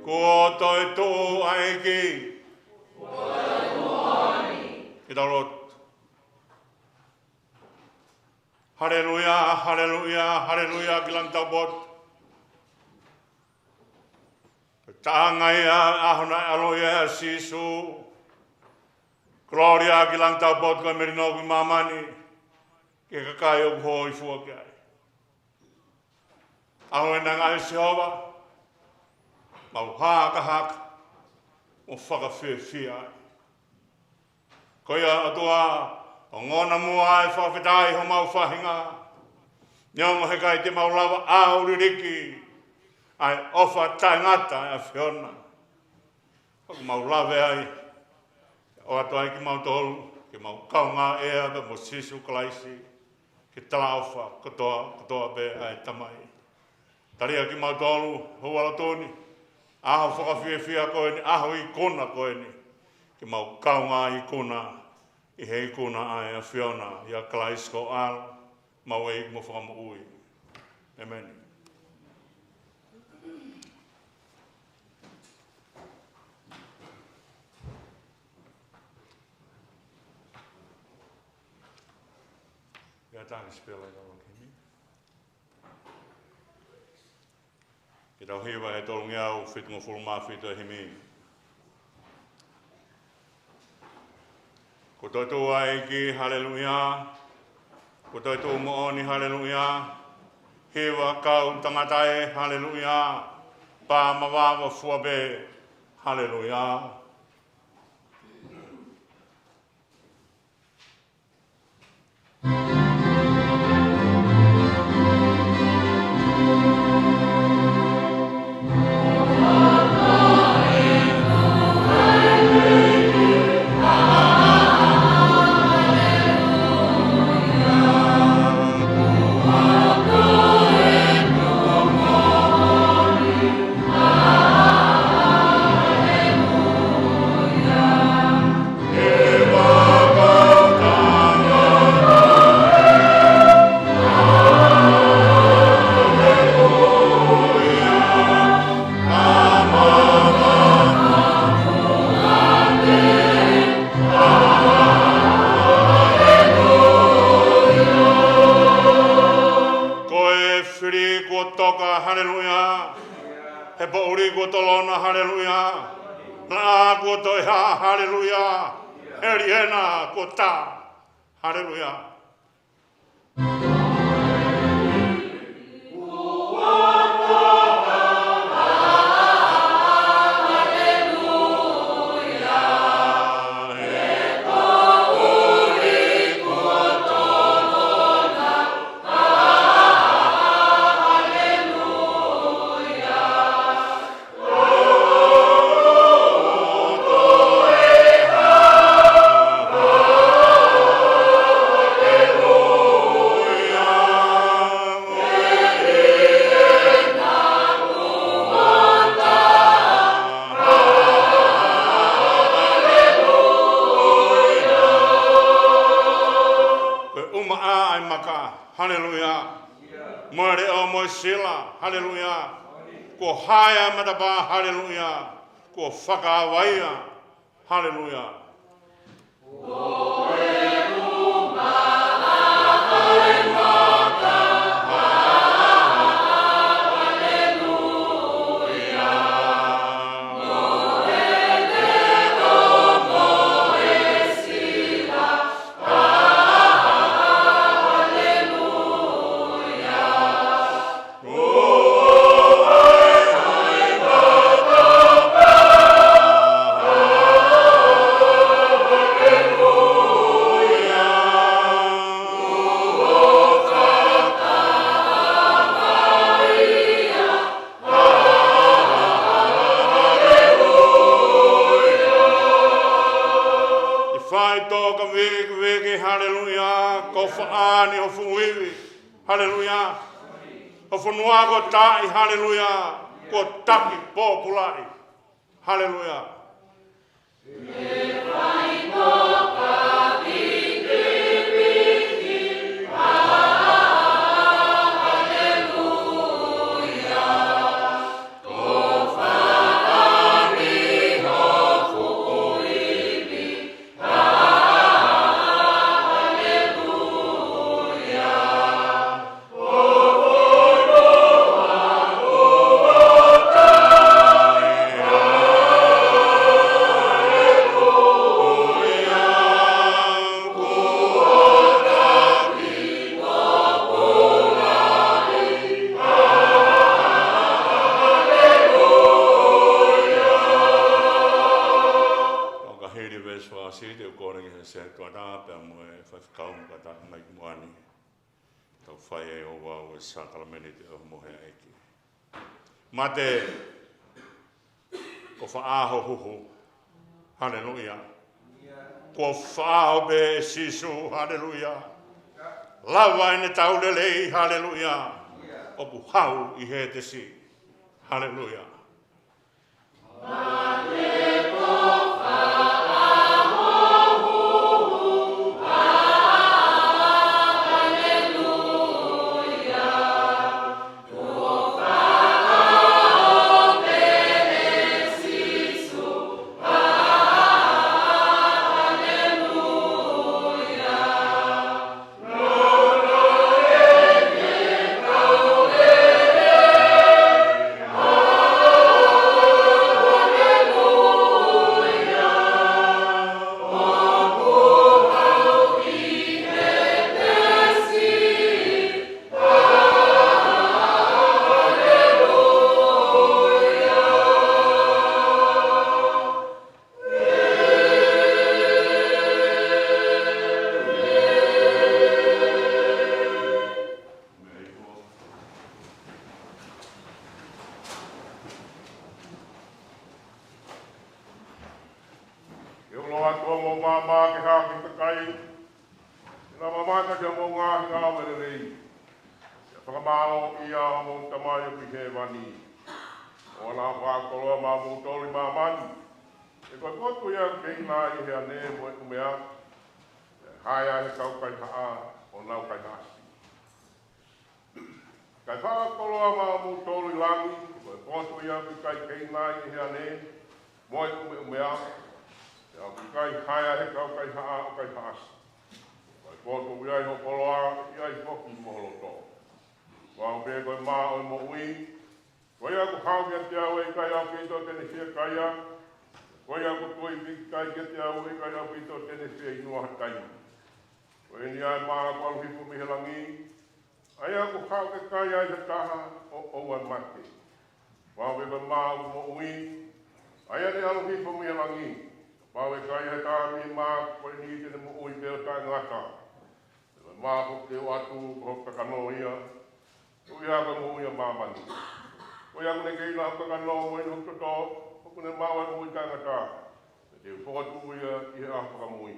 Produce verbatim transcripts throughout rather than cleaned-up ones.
Kuo toetuʻu ʻa e ʻEiki. Ke tau lotu. Haleluia, haleluia, haleluia ki langi taupotu. Ko e taʻanga ia ʻo e ʻaho naʻe ʻaloʻi ai ʻa Sīsū. Kolōlia ki langi taupotu, ko e melino ki māmani, ki he kakai ʻoku hōifua ki ai. ʻAho eni ʻa Sihova, mau hakahaka mo fakafiefia ai. Ko ia ʻOtua, ʻoku ongona muʻa ʻa e fakafetaʻi homau faʻahinga. Neongo he ʻikai te mau lava ʻo liliki ʻa e ʻofa taʻengata ʻa e ʻAfiona. ʻOku mau lave ai, ʻoatu ai kimautolu ke mau kaungā ʻea pea mo Sīsū Kalaisi, ke talaʻofa kotoa, kotoa pē ʻa e Tamai. Tali ʻa kimautolu, houa lotu ni, ʻaho fakafiefia ko eni, ʻaho ikuna ko eni, ke mau kaungā ikuna ʻi he ikuna ʻa e ʻAfiona, ʻia Kalaisi ko ho ʻAlo, mau ʻEiki mo Fakamoʻui. ʻĒmeni. Ia tā ke sipela i lalo ki himi. Ke tau hiva he tolungeau fitungofulu mā fitu ʻa e himi. Kuo toetuʻu ʻa e ʻEiki, haleluia. Kuo toetuʻu moʻoni, haleluia. Hiva kau tangata ē, haleluia. Pā mavava fua pē, haleluia. Ko e fili kuo toka, haleluia. He poʻuli kuo tolona, haleluia. Laʻā kuo toe hā, haleluia. Heliena kuo tā, haleluia. Ko e ʻumaʻā ʻa e maka, haleluia. Mo e leʻo mo e sila, haleluia. Kuo haea e matapā, haleluʻia. Kuo fakaava ia, haleluʻia. ʻI faitō ka veke veke, haleluʻia, ko faʻani ho fuʻu ivi, haleluʻia. Ho fonua ko taʻi, haleluʻia, ko taki pōpulaʻi, haleluʻia. ʻOka hili veesi fakasili, te u kole ki he setuata pea mo e faifekau mo ka taha mai ki muʻa ni. Tau fai ai ʻo vau e sākalamēniti ʻo e mohe ʻa e ʻEiki. Mate, ko faʻa ho huhu. Haleluʻia. Ko faʻa ho pē, Sīsū. Haleluʻia. Lava ʻene tau lelei. Haleluʻia. ʻOku hau ʻi Hētesi. Haleluʻia. Ke ʻoua ʻe tuku hoʻomou maama ke hā ki he kakai, ʻi he lava mai ka ke mou ngaahi ngāue lelei. Ke fakamālō ia ʻa hoʻomou Tamai ʻoku ʻi hēvani. ʻOua naʻa fakakoloa maʻamoutolu ʻi māmani. He ko e potu ia ʻoku keina ai ʻe he ane mo e ʻumea. Haea ʻe he kau kaihaʻa ʻo nau kaihaʻasi. Kae fakakoloa maʻamoutolu ʻi langi, ko e potu ia ʻoku ʻikai keina ai ʻe he ane mo e ʻumeʻumea, pea ʻoku ʻikai haea ʻe he kau kaihaʻa ʻo kaihaʻasi. Ko e potu ʻoku ʻi ai ho koloa, ʻe ʻi ai foki mo ho loto. Ko au pē ko e mā ʻo e moʻui, ko ia ʻoku haʻu kiate au ʻe ʻikai ʻaupito te ne fiekaia, ko ia ʻoku tui pīkitai kiate au ʻe ʻikai ʻaupito te ne fieinua ha taimi. Ko eni ʻa e mā kuo ʻalu hifo mei he langi, ʻa ia ʻoku haʻu ke kai ai ha taha ʻo ʻoua ʻe mate. Ko au pē ko e mā ʻo e moʻui, ʻa ia ne ʻalu hifo mei he langi, kapau ʻe kai ha taha mei he mā ko eni te ne moʻui pea ʻo taʻengata. Pea ko e mā ʻoku ou ʻoatu ko hoku kakano ia, ko ia ko e moʻui ʻa māmani. Ko ia ʻoku ne keina hoku kakano mo inu hoku toto, ʻoku ne maʻu ʻa e moʻui taʻengata, pea te u fokotuʻu ia ʻi he ʻaho fakamui.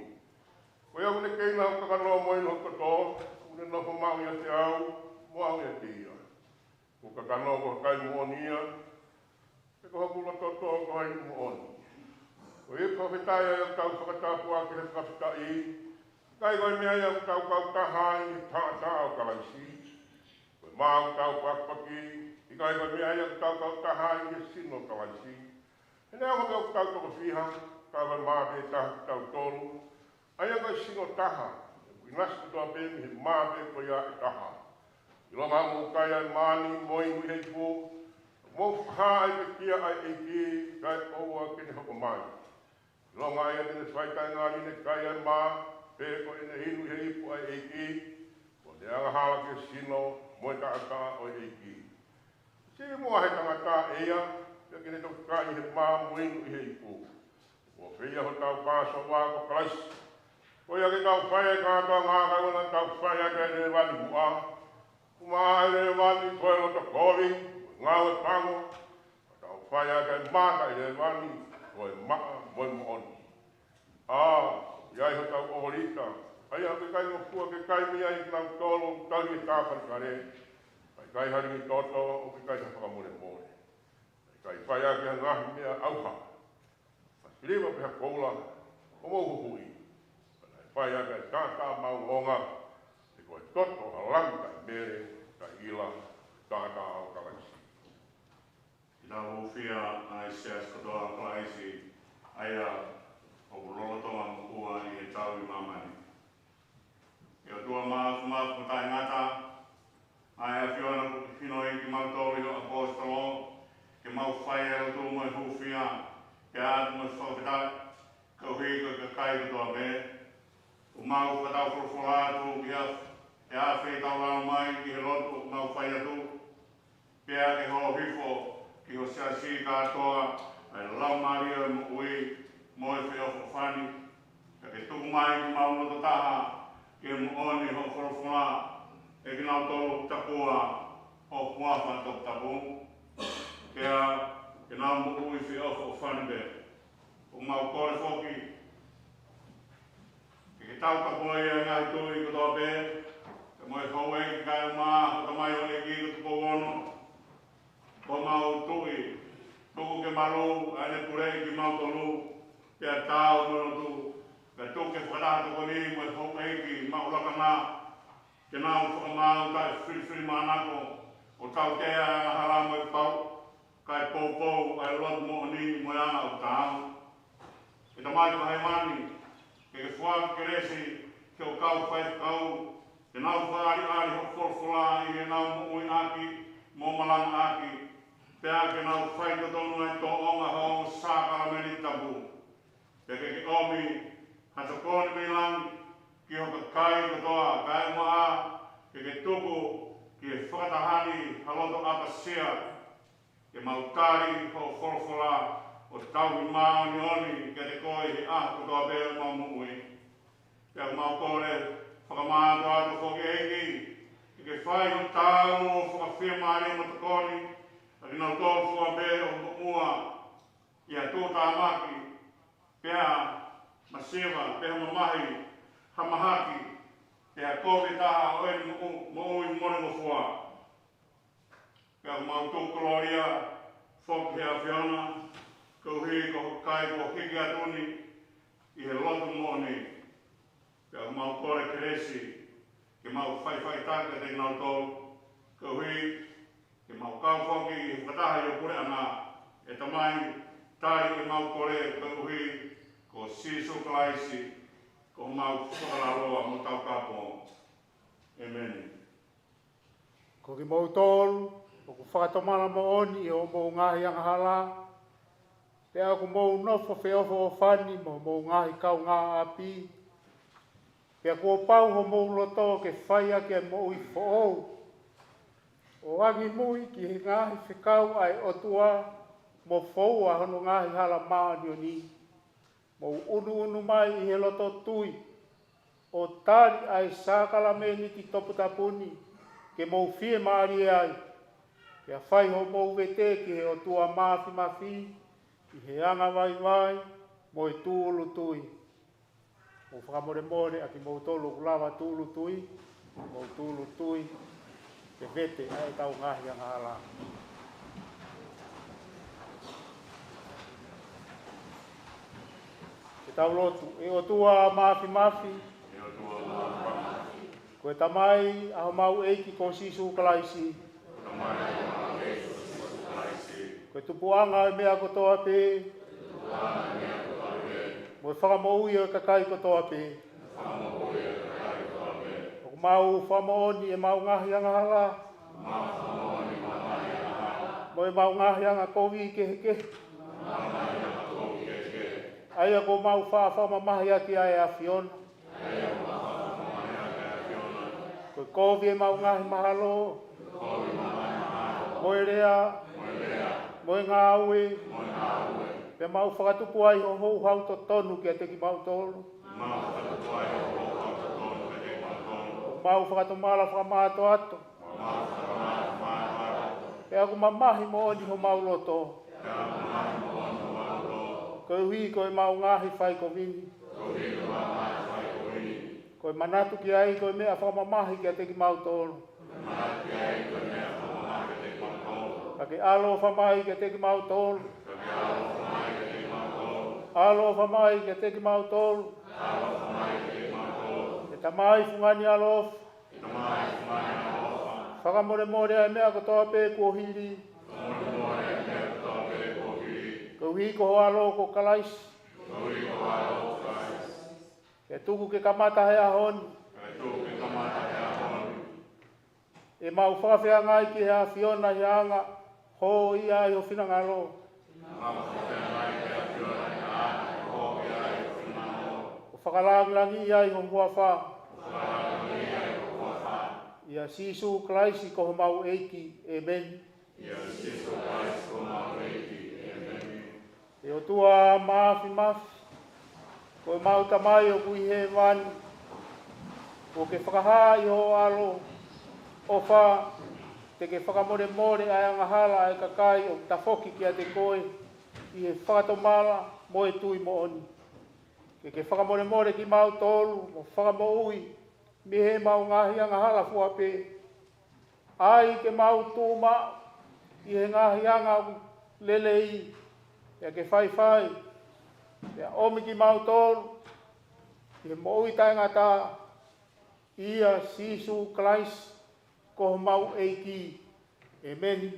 Ko ia ʻoku ne keina hoku kakano mo inu hoku toto, ʻoku ne nofo maʻu ʻiate au, mo au ʻiate ia. Ko hoku kakano ko ha kai moʻoni ia, pea ko hoku loto toto ko ha inu moʻoni. Ko ia ʻoku fakafetaʻi ai ʻoku tau fakatapua ki he fakafetaʻi, ʻikai ko e meʻa ia ʻoku tau kautaha ai ʻi he taʻataʻa ʻo Kalaisi. Ko e Mā ʻoku tau pakipaki, ʻikai ko e meʻa ia ʻoku tau kautaha ai ʻi he sino ʻo Kalaisi. He neongo pe ʻoku tau toko fiha, ka ko e mā pē taha kitautolu, ʻa ia ko e sino taha, ʻoku ʻinasi kotoa pē mei he mā pē ko ia ʻe taha. ʻIlonga ʻoku mou kai ʻa e mā ni mo inu ʻi he ipu, ʻoku mou fakahā ʻa e pekia ʻa e ʻEiki, kae ʻoua ke ne hoko mai. ʻIlonga ia te ne fai taʻengali ʻene kai ʻa e mā, pe ko ʻene inu ʻi he ipu ʻa e ʻEiki, kuo ne angahala ki he sino mo e taʻataʻa ʻo e ʻEiki. Sivi muʻa he tangata ʻe ia, pea ke ne toki kai ʻi he mā mo inu ʻi he ipu. Kuo feia hotau Pāsova ko Kalaisi. Ko ia ke tau fai ʻa e kātoanga kae ʻoua naʻa tau fai ʻaki ʻa e lēvani muʻa. Kuo maʻa ʻa e lēvani ko e loto kovi, ngāue pango, ka tau fai ʻaki ʻa e mā taʻe lēvani, ko e maʻa mo e moʻoni. ʻA, ʻi ai hotau ʻōlita, ʻa ia ʻoku ʻikai ngofua ke kai mei ai kinautolu ʻoku tali ʻa e tāpalikale, ʻikai ha lingi toto, ʻoku ʻikai ha fakamolemole, ʻikai fai ʻaki ha ngaahi meʻa ʻauha, ha siliva pe ha koula, ʻo mou huhuʻi, ka naʻe fai ʻaki ʻa e taʻataʻa maʻongoʻonga, he ko e toto ʻo ha lami taʻe mele, taʻe ʻila, taʻataʻa ʻo Kalaisi. Ke tau hūfia ʻa e siasi kotoa ʻo Kalaisi, ʻa ia ʻoku lolotonga moʻua ʻi he tau ʻi māmani. ʻE ʻOtua Māfimafi mo Taʻengata, ʻa e ʻAfiona kuo ke hinoʻi kimautolu ʻi hoʻo ʻaposetolo, ke mau fai ʻa e lotu mo e hūfia, pea ʻoatu mo e fakafetaʻi, koeʻuhi ko e kakai kotoa pē. ʻOku mau fakataufolofola atu ki he af-, he afe ʻe tau lava mai ki he lotu ʻoku mau fai atu. Pea ke holo hifo ki ho siasi kātoa ʻa e Laumālie ʻo e moʻui mo e feʻofoʻofani. Pea ke tuku mai ke mau loto taha ki he moʻoni hoʻo folofola, ʻe kinautolu tapua ho huafa toputapu. Pea ke nau moʻui feʻofoʻofani pē. ʻOku mau kole foki ke ke taukapoʻi ʻa e ngaahi tuʻi kotoa pē, pea mo e houʻeiki kae ʻumaʻā ho tamaioʻeiki ko Tupou Ono. Ko homau tuʻi, tuku ke malu ʻa ʻene puleʻi kimautolu, pea taau mo e lotu, pea tuku ke fakataha tokoni mo e houʻeiki maʻu lakanga, ke nau fakamaau taʻefilifilimānako, ʻo tautea ʻa e angahala mo e pau, kae poupou ʻa e lotu moʻoni mo e anga ʻoku taau. ʻE Tamai ko hēvani, ke ke foaki kelesi ki hoʻo kau faifekau, ke nau fakaʻaliʻali hoʻo folofola ʻi heʻenau moʻui ʻaki mo malanga ʻaki, pea ke nau faitotonu ʻa e tōʻonga hoʻo sākalamēniti tapu. Pea ke ke ʻomi ha tokoni mei langi ki ho kakai kotoa, kae ʻumaʻā ke ke tuku ki he fakataha ni ha loto ʻapasia, ke mau tali hoʻo folofola ʻo tauhi māʻoniʻoni kiate koe ʻi he ʻaho kotoa pē ʻo ʻemau moʻui. Pea ʻoku mau kole fakamātoato foki ʻEiki, ke ke fai ho taumuʻa fakafiemālie mo tokoni ʻa kinautolu fua pē ʻoku moʻua ʻi ha tuʻutāmaki, pe ha masiva, pe ha mamahi, ha mahaki, pe ha kovi ʻe taha ʻo ʻene moʻu-, moʻui monongofua. Pea ʻoku mau tuku kolōlia foki ki he ʻAfiona, koeʻuhi ko ho kakai kuo hiki atu ni ʻi he lotu moʻoni. Pea ʻoku mau kole kelesi ke mau faʻifaʻitaki kiate kinautolu, koeʻuhi ke mau kau foki ʻi he fakataha ʻi ho puleʻanga, ʻe Tamai, tali ʻemau kole koeʻuhi ko Sīsū Kalaisi, ko homau Fakalaloa mo Taukapo. ʻĒmeni. Ko kimoutolu ʻoku fakatomala moʻoni ʻi hoʻomou ngaahi angahala, pea ʻoku mou nofo feʻofoʻofani mo hoʻomou ngaahi kaungāʻapi, pea kuo pau homou loto ke fai ʻaki ʻa e moʻui foʻou, ʻo angi muʻi ki he ngaahi fekau ʻa e ʻOtua, mo foua hono ngaahi hala māʻoniʻoni. Mou ʻunuʻunu mai ʻi he loto tui, ʻo tali ʻa e sākalamēniti toputapu ni, ke mou fiemālie ai, pea fai hoʻomou vete ki he ʻOtua Māfimafi, ʻi he angavaivai mo e tūʻulutui. Mou fakamolemole ʻa kimoutolu ʻoku lava tūʻulutui, mou tūʻulutui, ke vete ʻa ʻetau ngaahi angahala. Ke tau lotu. ʻE ʻOtua Māfimafi, ʻe ʻOtua Māfimafi, Ko e Tamai ʻa homau ʻEiki ko Sīsū Kalaisi. Ko e Tupuʻanga ʻo e meʻa kotoa pē. Mo e Fakamoʻui ʻo e kakai kotoa pē. ʻOku mau fakamoʻoni ʻemau ngaahi angahala. Mo ʻemau ngaahi angakovi kehekehe. ʻA ia kuo mau faʻa fakamamahi ʻaki ʻa e ʻAfiona. Ko e kovi ʻemau ngaahi mahalo. Mo e lea. Mo e ngāue. Pea mau fakatupu ai ho houhau totonu kiate kimautolu. Mau fakatomala fakamātoato. Pea ʻoku mamahi moʻoni homau loto. Koeʻuhi ko ʻemau ngaahi faikovi ni. Ko e manatu ki ai ko e meʻa fakamamahi kiate kimautolu. Ka ke ʻaloʻofa mai kiate kimautolu. ʻAloʻofa mai kiate kimautolu. ʻE Tamai fungani ʻaloʻofa. Fakamolemole ʻa e meʻa kotoa pē kuo hili. Koeʻuhi ko ho ʻAlo ko Kalaisi. Ke tuku ke kamata he ʻaho ni. ʻEmau fakafeangai ki he ʻAfiona ʻi he anga hoʻo ʻi ai ho finangalo. ʻO fakalāngilangiʻi ai ho huafa. ʻIa Sīsū Kalaisi ko homau ʻEiki. ʻĒmeni. ʻE ʻOtua Māfimafi, ko ʻemau Tamai ʻoku ʻi hēvani, kuo ke fakahā ʻi ho ʻAlo ʻofa, te ke fakamolemole ʻa e angahala ʻa e kakai ʻoku tafoki kiate koe ʻi he fakatomala mo e tui moʻoni. Ke ke fakamolemole kimautolu mo fakamoʻui mei heʻemau ngaahi angahala fua pē. ʻAi ke mau tuʻu maʻu ʻi he ngaahi anga ʻoku lelei, pea ke faifai, pea ʻomi kimautolu ʻi he moʻui taʻengata, ʻia Sīsū Kalaisi ko homau ʻEiki. ʻĒmeni.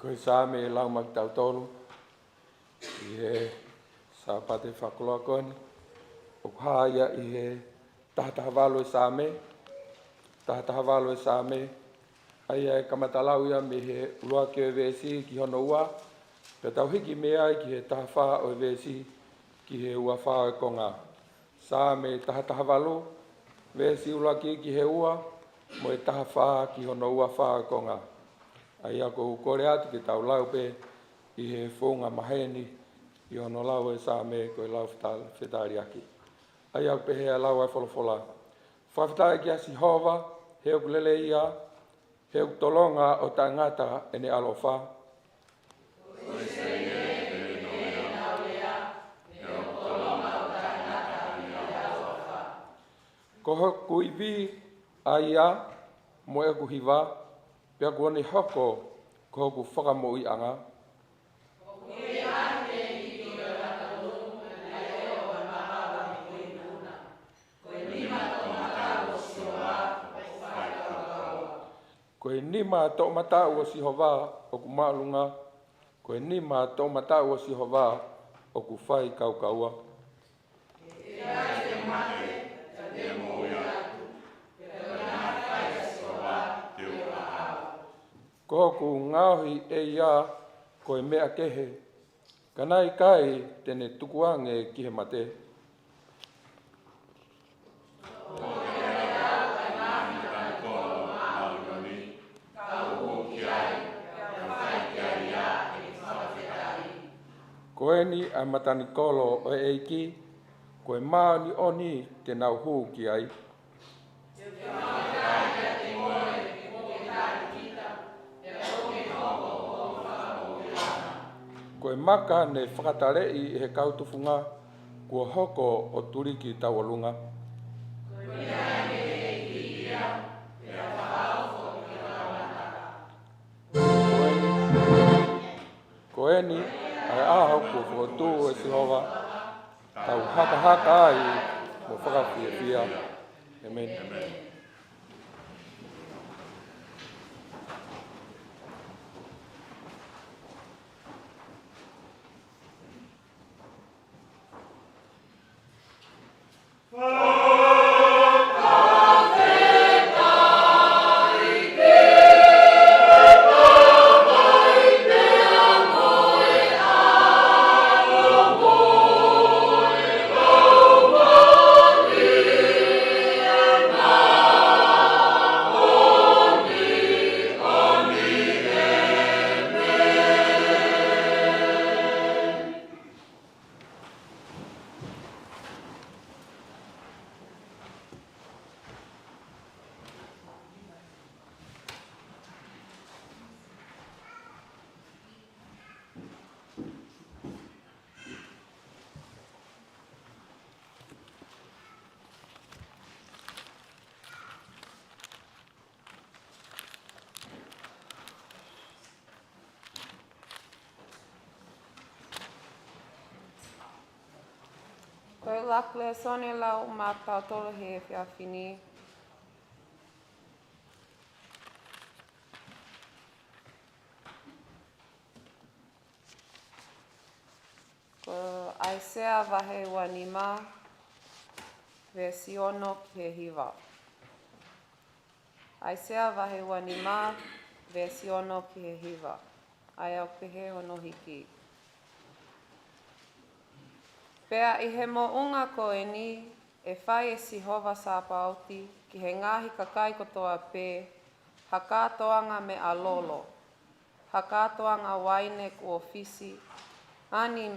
Ko e Saame ʻe lau maʻa kitautolu ʻi he Sāpate fakakoloa ko eni, ʻoku hā ia ʻi he taha taha valu ʻo e Saame, taha taha valu ʻo e Saame, ʻa ia ʻe kamata lau ia mei he ʻuluaki ʻo e veesi ki hono ua, pea tau hiki mei ai ki he taha fā ʻo e veesi ki he ua fā ʻo e konga. Saame taha taha valu, veesi ʻuluaki ki he ua, mo e taha fā ki hono ua fā ʻo e konga. ʻA ia ʻoku ou kole atu ke tau lau pē ʻi he founga maheni ʻi hono lau ʻo e Saame ko e lau feta-, fetaliaki. ʻA ia ʻoku pehē ʻa e lau ʻa e folofola. Fakafetaʻi kia Sihova, he ʻoku lelei ia, he ʻoku tolonga ʻo taʻengata ʻene ʻaloʻofa. Ko hoku ivi ʻa ia mo ʻeku hiva, pea kuo ne hoko ko hoku fakamoʻuiʻanga. Ko e nima toʻomataʻu ʻo Sihova ʻoku māʻolunga, ko e nima toʻomataʻu ʻo Sihova ʻoku fai kaukaua. Ko hoku ngaohi ʻe ia ko e meʻa kehe, ka naʻe ʻikai te ne tukuange ki he mate. Ko eni ʻa e matanikolo ʻo e ʻEiki, ko e māʻoniʻoni te nau hū ki ai. Ko e maka ne fakataleʻi ʻe he kau tufunga, kuo hoko ʻo tuliki tauʻolunga. Ko eni, ko eni ʻa e ʻaho kuo fokotuʻu ʻe Sihova, tau hakahaka ai mo fakafiefia. ʻĒmeni. Ko e ʻuluaki lēsoni ʻe lau maʻa kitautolu he efiafi ni, ko ʻAisea vahe ua nima, veesi ono ki he hiva. ʻAisea vahe ua nima, veesi ono ki he hiva. ʻA ia ʻoku pehē hono hiki. Pea ʻi he moʻunga ko eni, ʻe fai ʻe Sihova Sāpaoti ki he ngaahi kakai kotoa pē, ha kātoanga meʻa lolo, ha kātoanga uaine kuo fisi, ʻa e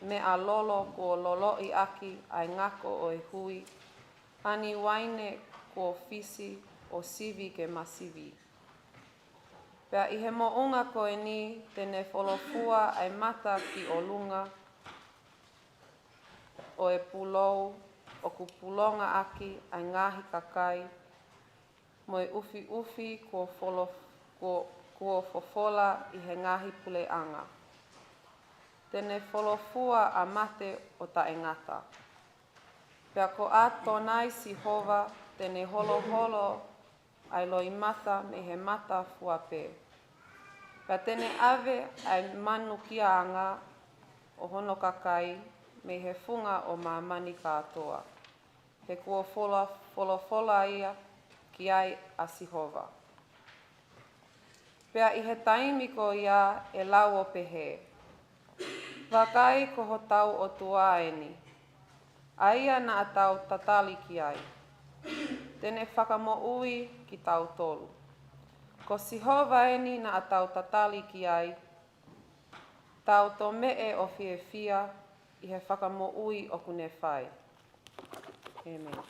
meʻa lolo kuo loloʻi ʻaki ʻa e ngako ʻo e hui, ʻa e uaine kuo fisi ʻo sivi ke masivi. Pea ʻi he moʻunga ko eni te ne folofua ʻa e mata ki ʻolunga ʻo e pulou ʻoku pulonga ʻaki ʻa e ngaahi kakai, mo e ʻufiʻufi kuo folo-, kuo, kuo fofola ʻi he ngaahi puleʻanga. Te ne folofua ʻa mate ʻo taʻengata. Pea ko ʻAtonai Sihova te ne holoholo ʻa e loʻimata mei he mata fua pē. Pea te ne ʻave ʻa e manukiaʻanga ʻo hono kakai mei he funga ʻo māmani kātoa, he kuo fola-, folofola ia ki ai ʻa Sihova. Pea ʻi he taimi ko ia ʻe lau ʻo pehē, Vakai, ko hotau ʻOtua eni, ʻa ia naʻa tau tatali ki ai, te ne fakamoʻui kitautolu. Ko Sihova eni naʻa tau tatali ki ai, tau tomeʻe ʻo fiefia ʻi he fakamoʻui ʻoku ne fai. ʻĒmeni.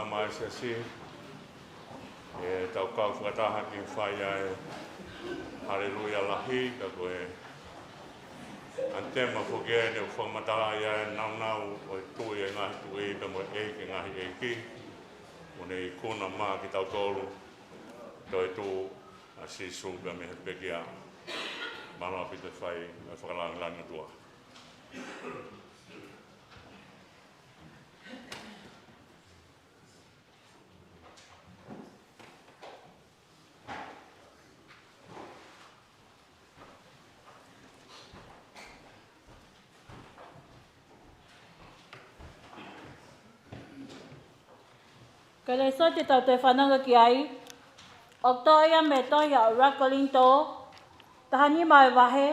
Mai siasi, ʻetau kau fakataha ki he fai ʻa e Haleluia lahi, ka ko e ʻantema foki eni ʻoku fakamatalaʻi ʻa e nāunau ʻo e Tuʻi ʻo e ngaahi tuʻi pea mo e ʻEiki ʻo e ngaahi ʻeiki. Mo ne ikuna maʻa kitautolu, toetuʻu ʻa Sīsū pea mei he pekia. Mālō ʻaupito e fai ʻa e fakalāngilangi ʻOtua. Ko e lēsoni te tau toe fanongo ki ai, ʻoku toʻo ia mei he tohi ʻa ʻUluaki Kolinitō, taha nima ʻo e vahe,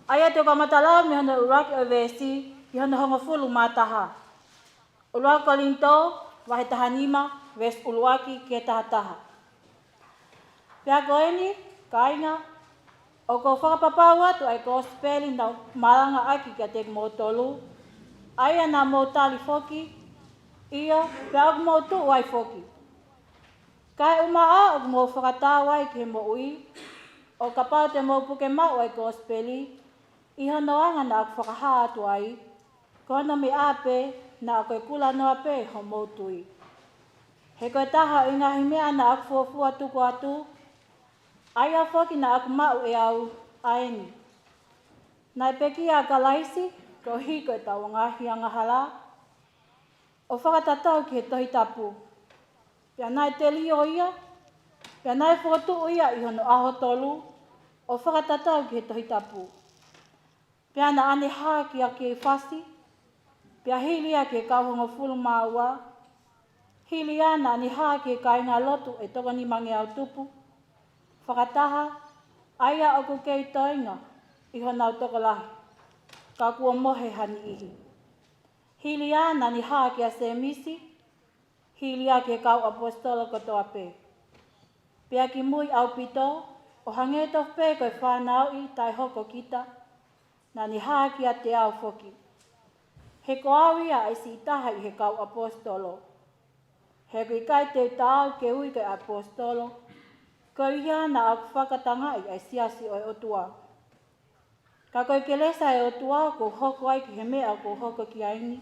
ʻa ia te u kamata lau mei hono ʻuluaki ʻo e veesi ki hono hongofulu mā taha. ʻUluaki Kolinitō, vahe taha nima, veesi ʻuluaki ki he taha taha. Pea ko eni, kāinga, ʻoku ou fakapapau atu ʻa e kosipeli naʻa ku malangaʻaki kiate kimoutolu, ʻa ia naʻa mou tali foki, ʻio, pea ʻoku mou tuʻu ai foki. Kaeʻumaʻā ʻoku mou fakatau ai ki he moʻui, ʻo kapau te mou puke maʻu ʻa e kosipeli, ʻi hono anga naʻa ku fakahā atu ai, ko hono meʻa pē naʻa ko e kulanoa pē homou tui. He ko e taha ʻo e ngaahi meʻa naʻa ku fuofua tuku atu, ʻa ia foki naʻa ku maʻu ʻe au, ʻa eni. Naʻe pekia ʻa Kalaisi koeʻuhi ko ʻetau ngaahi angahala, ʻo fakatatau ki he Tohi Tapu. Pea naʻe telio ia, pea naʻe fokotuʻu ia ʻi hono ʻaho tolu, ʻo fakatatau ki he Tohi Tapu. Pea naʻa ne hā kia Keifasi, pea hili ia ki he kau hongofulu mā ua, hili ia naʻa ne hā ki he kāingalotu ʻe toko nimangeau tupu, fakataha, ʻa ia ʻoku kei toenga ʻi honau tokolahi, ka kuo mohe ha niʻihi. Hili ia naʻa ne hā kia Sēmisi, hili ia ki he kau ʻaposetolo kotoa pē. Pea kimui ʻaupito, ʻo hangē tofu pē ko e fanauʻi taʻehoko kita, naʻa ne hā kiate au foki. He ko au ia ʻa e siʻi taha ʻi he kau ʻaposetolo. He ʻoku ʻikai te u taau ke ui ko e ʻaposetolo, koeʻuhi naʻa ku fakatangaʻi ʻa e siasi ʻo e ʻOtua. Ka ko e kelesi ʻa e ʻOtua kuo u hoko ai ki he meʻa kuo u hoko ki ai ni.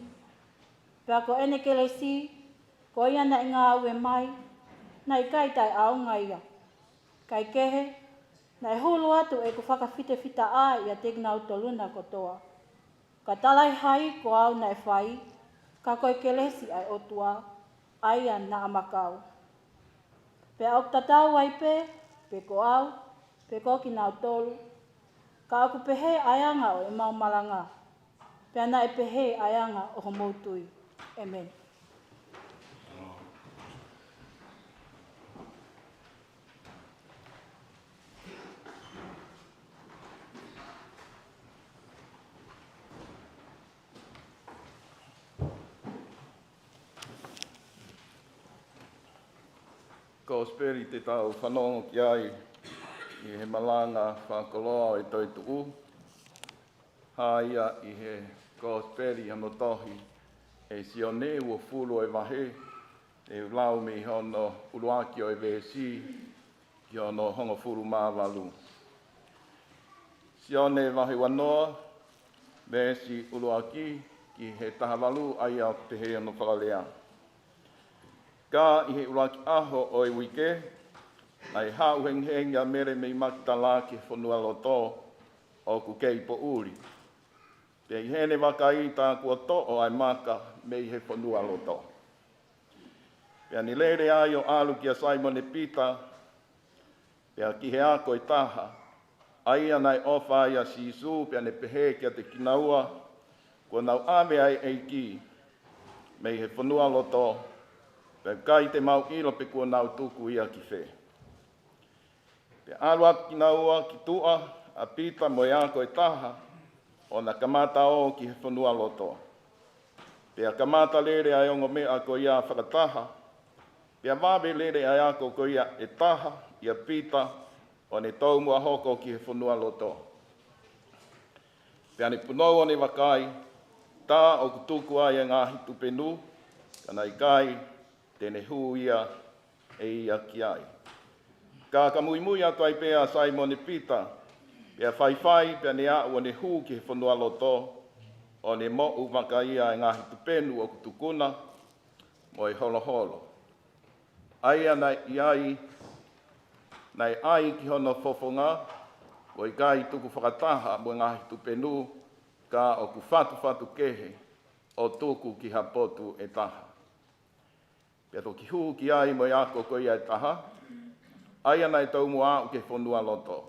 Pea ko ʻene kelesi, ko ia naʻe ngāue mai, naʻe ʻikai taʻeʻaonga ia. Kae kehe, naʻe hulu atu ʻeku fakafitefitaʻa ʻiate kinautolu na kotoa. Ka talaʻehai ko au naʻe fai, ka ko e kelesi ʻa e ʻOtua, ʻa ia naʻa makau. Pea ʻoku tatau ai pē, pe ko au, pe ko kinautolu, ka ʻoku pehē ʻa e anga ʻo ʻemau malanga, pea naʻe pehē ʻa e anga ʻo homou tui. ʻĒmeni. Kosipeli te tau fanongo ki ai ʻi he malanga fakakoloa ʻo e toetuʻu, hā ia ʻi he kosipeli ʻi hono tohi ʻe Sione, uofulu ʻo e vahe, te u lau mei hono ʻuluaki ʻo e veesi ki hono hongofulu mā valu. Sione vahe uanoa, veesi ʻuluaki ki he taha valu, ʻa ia ʻoku pehē hono fakalea. Ka ʻi he ʻuluaki ʻaho ʻo e uike, naʻe haʻu hengihengi ʻa Mele mei Makitala ki he fonualoto ʻoku kei poʻuli. Pea ʻi heʻene vakai tā kuo toʻo ʻa e maka mei he fonualoto. Pea ne lele ai ʻo ʻalu kia Saimone Pita, pea ki he ako ʻe taha, ʻa ia naʻe ʻofa ai ʻa Sīsū, pea ne pehē kiate kinaua, kuo nau ʻave ʻa e ʻEiki mei he fonualoto, pea ʻikai te mau ʻilo pe kuo nau tuku ia ki fē. Pea ʻalu atu kinaua ki tuʻa ʻa Pita mo e ako ʻe taha, ʻo na kamata ō ki he fonualoto. Pea kamata lele ʻa e ongo meʻa ko ia fakataha, pea vave lele ʻa e ako ko ia ʻe taha ʻia Pita, ʻo ne tomuʻa hoko ki he fonualoto. Pea ne punou ʻo ne vakai, tā ʻoku tuku ai ʻa e ngaahi tupenu, ka naʻe ʻikai te ne hū ia ʻe ia ki ai. Ka ka muimui atu ai pē ʻa Saimone Pita, pea faifai, pea ne aʻu ʻo ne hū ki he fonualoto, ʻo ne moʻu vaka ia ʻa e ngaahi tupenu ʻoku tukuna, mo e holoholo. ʻA ia naʻe ʻi ai, naʻe ʻai ki hono fofonga, ʻo ʻikai tuku fakataha mo e ngaahi tupenu, ka ʻoku fatufatu kehe, ʻo tuku ki ha potu ʻe taha. Pea toki hū ki ai mo e ako ko ia ʻe taha, ʻa ia naʻe tomuʻa aʻu ki he fonualoto.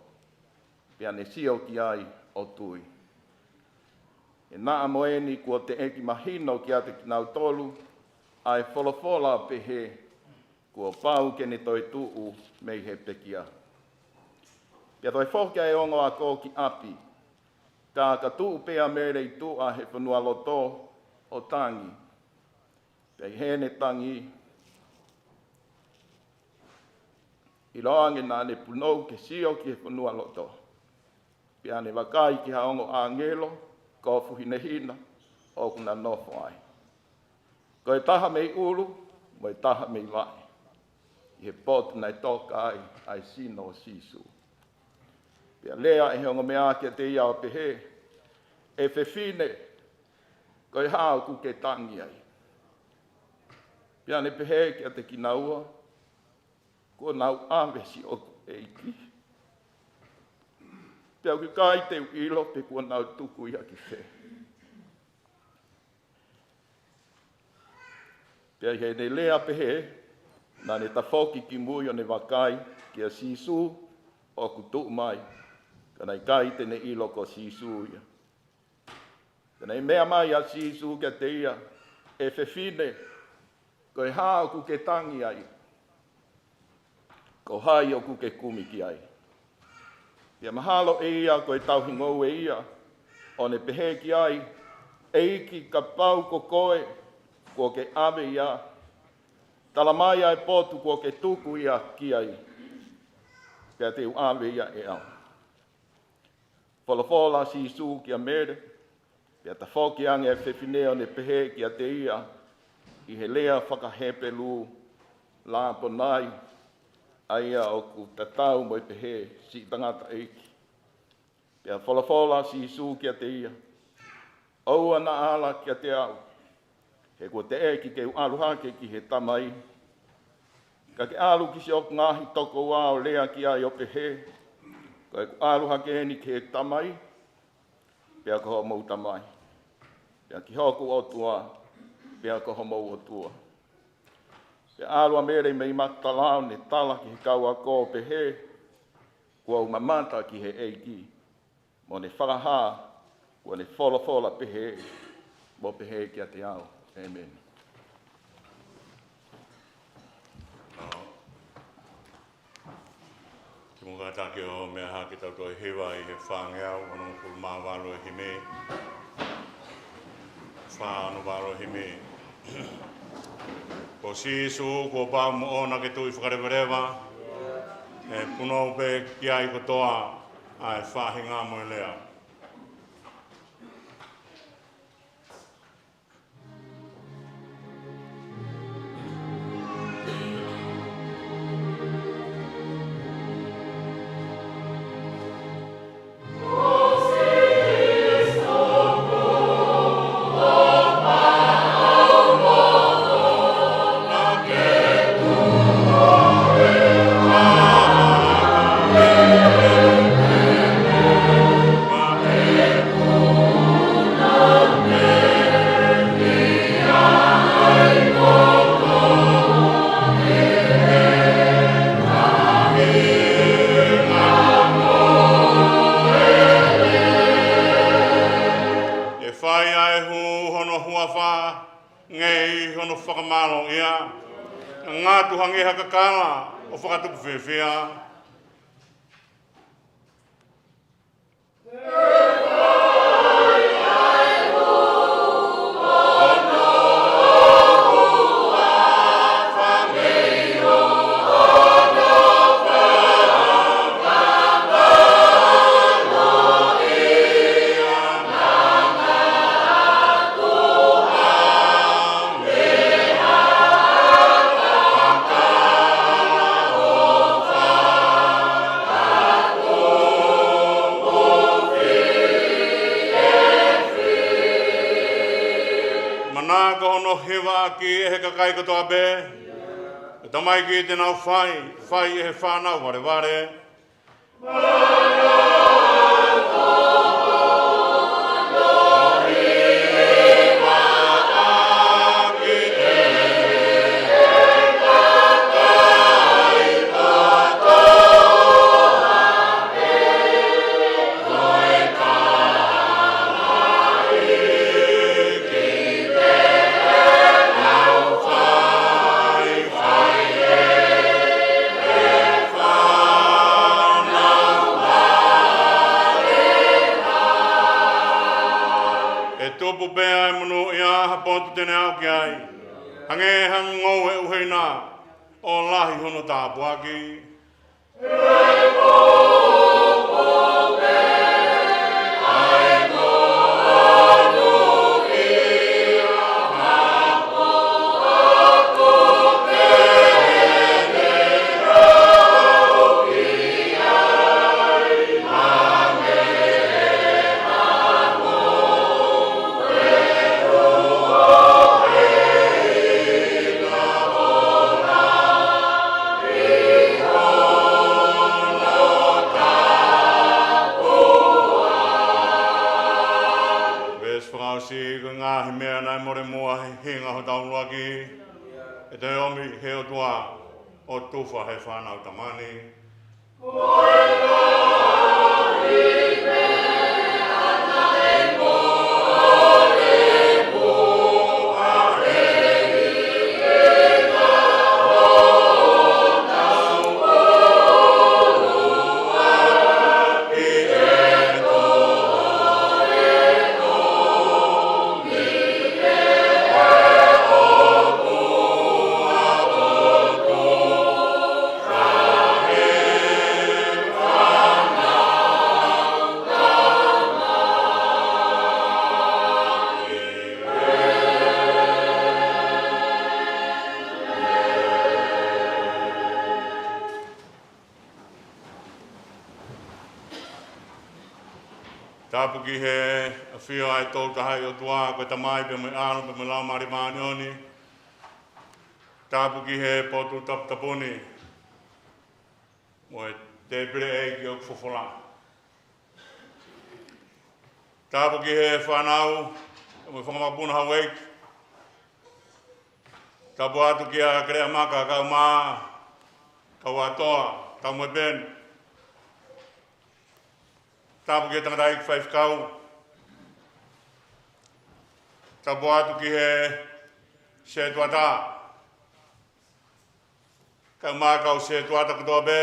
Pea ne sio ki ai ʻo tui. He naʻa mo eni kuo teʻeki mahino kiate kinautolu ʻa e folofola pehē, kuo pau ke ne toetuʻu mei he pekia. Pea toe foki ʻa e ongo ako ki ʻapi, ka ka tuʻu pē ʻa Mele ʻi tuʻa he fonualoto ʻo tangi. Pea ʻi heʻene tangi, ʻiloange naʻa ne punou ke sio ki he fonualoto. Pea ne vakai ki ha ongo ʻāngelo, kofu hinehina, ʻoku na nofo ai. Ko e taha mei ʻulu, mo e taha mei vaʻe. ʻI he potu naʻe toka ai, ʻa e sino ʻo Sīsū. Pea lea ʻe he ongo meʻa kiate ia ʻo pehē, ʻE fefine, ko e hā ʻoku ke tangi ai? Pea ne pehē kiate kinaua, Kuo nau ʻave siʻoku ʻEiki. Pea ʻoku ʻikai te u ʻilo pe kuo nau tuku ia ki fē. Pea ʻi heʻene lea pehē, naʻa ne tafoki ki mui ʻo ne vakai kia Sīsū ʻoku tuʻu mai, ka naʻe ʻikai te ne ʻilo ko Sīsū ia. Pea naʻe meʻa mai ʻa Sīsū kiate ia, ʻE fefine, ko e hā ʻoku ke tangi ai? Ko hai ʻoku ke kumi ki ai? Pea mahalo ʻe ia ko e tauhi ngoue ia, ʻo ne pehē ki ai, ʻEiki, kapau ko koe, kuo ke ʻave ia, tala mai ʻa e potu kuo ke tuku ia ki ai, pea te u ʻave ia ʻe au. Folofola ʻa Sīsū kia Mele, pea tafoki ange ʻa e fefine ʻo ne pehē kiate ia ʻi he lea faka-Hepelū, Lāponai, ʻa ia ʻoku tatau mo e pehē, Siʻi tangataʻeiki. Pea folofola ʻa Sīsū kiate ia, ʻOua naʻa ala kiate au, he kuo teʻeki ke u ʻalu hake ki he Tamai. Ka ke ʻalu ki siʻoku ngaahi tokoua ʻo lea ki ai ʻo pehē, Ko ʻeku ʻalu hake eni ki he Tamai, pea ko homou Tamai, pea ki hoku ʻOtua, pea ko homou ʻOtua. Pea ʻalu ʻa Mele mei Makatala ʻo ne tala ki he kau ako ʻo pehē, Kuo u mamata ki he ʻEiki, mo ne fakahā, kuo ne folofola pehē, mo pehē kiate au. ʻĒmeni. Kimuʻa kātaki ʻo meʻa hake, tau toe hiva ʻi he fāngeau onongofulu mā valu ʻo e himi. Fā ono valu ʻo e himi. Ko Sīsū, kuo pau moʻona ke tui fakalevaleva, ʻe punou pē ki ai kotoa ʻa e faʻahinga mo e lea. ʻE fai ʻa e hū hono huafa, ngeʻi hono fakamālōʻia, ngatu hangē ha kakala ʻo fakatupu fiefia. ʻaki ʻe he kakai kotoa pē. Ko e tamaiki te nau fai, fai ʻe he fānau valevale. ʻE tupu pē ʻa e monūʻia ha potu te ne aʻu ki ai. Hangē ha ngoue ʻuheina ʻo lahi hono tāpuaki. Veesi fakaʻosi: Ko e ngaahi meʻa naʻe mole muʻa he hinga hotau ʻuluaki, ʻe toe ʻomi ʻe he ʻOtua ʻo tufa he fānau tamani. Tapu ki he ʻafio ʻa e Tolu Tahaʻi ʻOtua, ko e Tamai pea mo e ʻAlo pea mo e Laumālie Māʻoniʻoni. Tapu ki he potu taputapu ni mo e tēpile ʻeiki ʻoku fofola. Tapu ki he fānau mo e fanga makapuna houʻeiki. Tapu atu kia Keleʻamaka, Kaumā, Kauatoa, Taumuepeni. Tapu ki he tangataʻeiki faifekau. Tapu atu ki he setuata, Kaumā, kau setuata kotoa pē.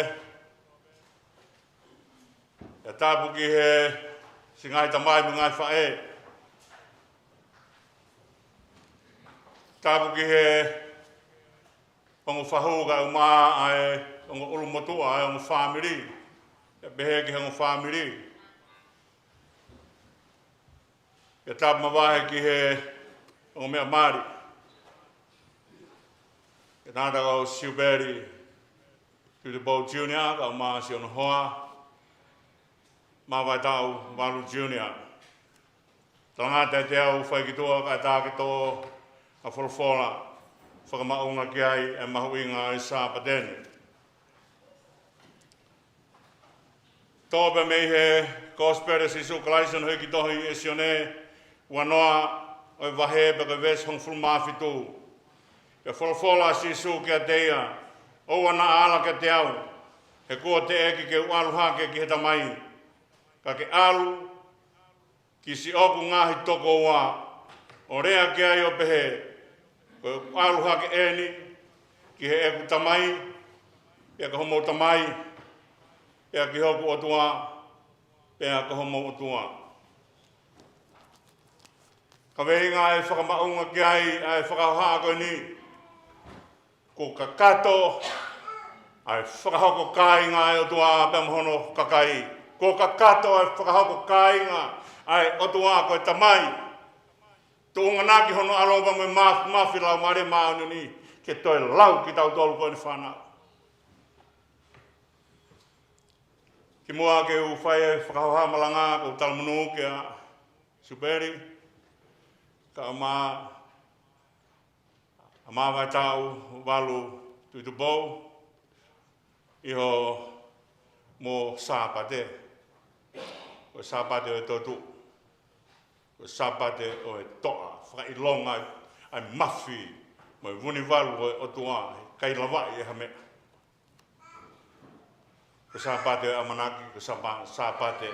ʻIo, tapu ki he siʻi ngaahi tamai mo e ngaahi faʻē. Tapu ki he ongo fahu kae ʻumaʻā ʻa e ongo ʻulumotuʻa ʻo e ongo fāmili. ʻIo, pehē ki he ongo fāmili. ʻIo, tapu mavahe ki he ongo meʻa mali. ʻIo, tangata ko Siupeli Tuʻitupou Junior, kae ʻumaʻā siʻono hoa, Mavaetaʻu Valu Junior. Talangata ʻe teau fai ki tuʻa kae tā ke tō ʻa e folofola fakamaʻunga ki ai ʻa e mahuʻinga ʻo e Sāpate ni. Tō pē mei he Kosipeli ʻa Sīsū Kalaisi ʻi hono hiki tohi ʻe Sione, uanoa ʻo e vahe pea ko e veesi hongofulu mā fitu. Pea folofola ʻa Sīsū kiate ia, ʻOua naʻa ala kiate au, he kuo teʻeki ke u ʻalu hake ki he Tamai, ka ke ʻalu ki siʻoku ngaahi tokoua, ʻo lea ki ai ʻo pehē, Ko ʻeku ʻalu hake eni ki heʻeku Tamai, pea ko homou Tamai, pea ki hoku ʻOtua, pea ko homou ʻOtua. Kaveinga ʻa e fakamaʻunga ki ai ʻa e fakahohaʻa ko eni. Kuo kakato ʻa e fakahoko kāinga ʻa e ʻOtua pea mo hono kakai. Kuo kakato ʻa e fakahoko kāinga ʻa e ʻOtua ko e Tamai. Tuʻunga na ki hono ʻAlo pea mo e maf-, mafi Laumālie Māʻoniʻoni ke toe lau kitautolu ko ʻene fānau. Kimuʻa ke u fai e fakahohaʻa malanga, ʻoku ou talamonū kia Siupeli, kae ʻumaʻā ʻA māvae taʻu valu Tuʻitupou, ʻi hoʻomou Sāpate, ko e Sāpate ʻo e toetuʻu, ko e Sāpate ʻo e toʻa, fakaʻilonga ʻa e mafi mo e vunivalu ʻo e ʻOtua, ʻikai lavaʻi ʻe ha meʻa. Ko e Sāpate ʻo e ʻamanaki, ko e Sāpa-, Sāpate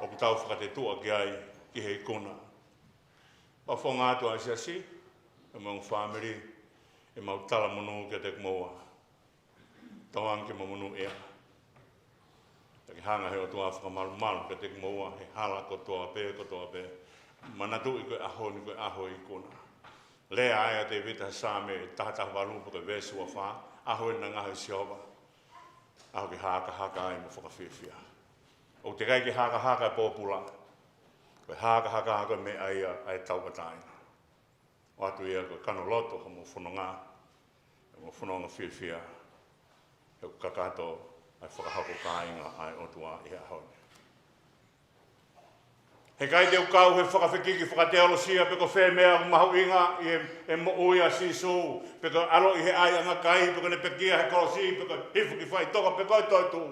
ʻoku tau fakatetuʻa ki ai ki he ikuna. Fakafofonga atu ʻa e siasi, ʻa e mo e fāmili, ʻemau talamonū kiate kimoua. Tauange ke mau monūʻia. Ka ke hanga he ʻOtua ʻo fakamalumalu kiate kimoua he hala kotoa pē, kotoa pē. Manatuʻi ko e ʻaho ni ko e ʻaho ikuna. Lea ai ʻa Tēvita he Saame taha taha valu pe ko e veesi ua fā, ʻaho eni naʻa ngaohi ʻe Sihova, ʻaho ke hakahaka ai mo fakafiefia. ʻOku teʻeki ai ke hakahaka e pōpula. Ko e hakahaka ko e meʻa ia ʻa e tauʻatāina. ʻOatu ia ko e kano loto hoʻomou fononga, hoʻomou fononga fiefia, he ʻoku kakato ʻa e fakahoko kāinga ʻa e ʻOtua ʻi he ʻaho ni. Heʻikai te u kau he fakafekiki fakateolosia pe ko fē meʻa ʻoku mahuʻinga ʻi he, he moʻui ʻa Sīsū, pe ko e ʻaloʻi he ʻaiʻanga kai, pe ko ʻene pekia he kolosi, pe ko e hifo ki faʻitoka, pe ko e toetuʻu.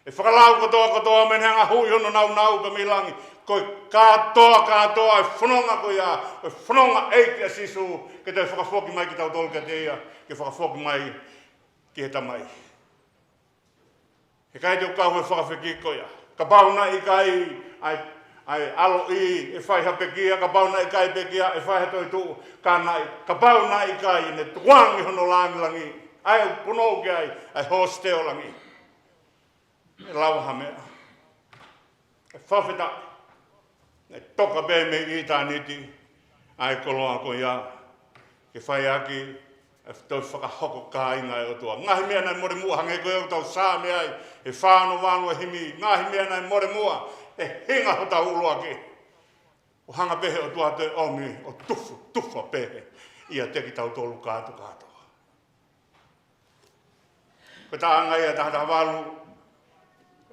ʻE fakalau kotoa kotoa mei he anga hui hono nāunau pē mei langi. Ko e kātoa kātoa e fononga ko ia, ko e fononga ʻEiki ʻa Sīsū, ke toe fakafoki mai kitautolu kiate ia, ke fakafoki mai ki he Tamai. Heʻikai te u kau he fakafekiki ko ia. Kapau naʻe ʻikai ʻa e, ʻa e ʻaloʻi ʻe fai ha pekia, kapau naʻe ʻikai pekia ʻe fai ha toetuʻu, ka naʻe, kapau naʻe ʻikai ʻene tukuange hono langilangi, ʻa e punou ki ai, ʻa e hosite ʻo langi. ʻE lava ha meʻa. ʻE fakafetaʻi. ʻE toka pē mei ʻitāniti ʻa e koloa ko ia, ke fai ʻaki ʻa e toe fakahoko kāinga ʻa e ʻOtua. Ngaahi meʻa naʻe mole muʻa, hangē ko ia ʻoku tau Saame ai he fā ono valu ʻa e himi, ngaahi meʻa naʻe mole muʻa, ʻe hinga hotau ʻuluaki. ʻO hanga pē he ʻOtua ʻo toe ʻomi ʻo tufu, tufa pē ʻiate kitautolu kātoa kātoa. Ko e taʻanga ia taha taha valu,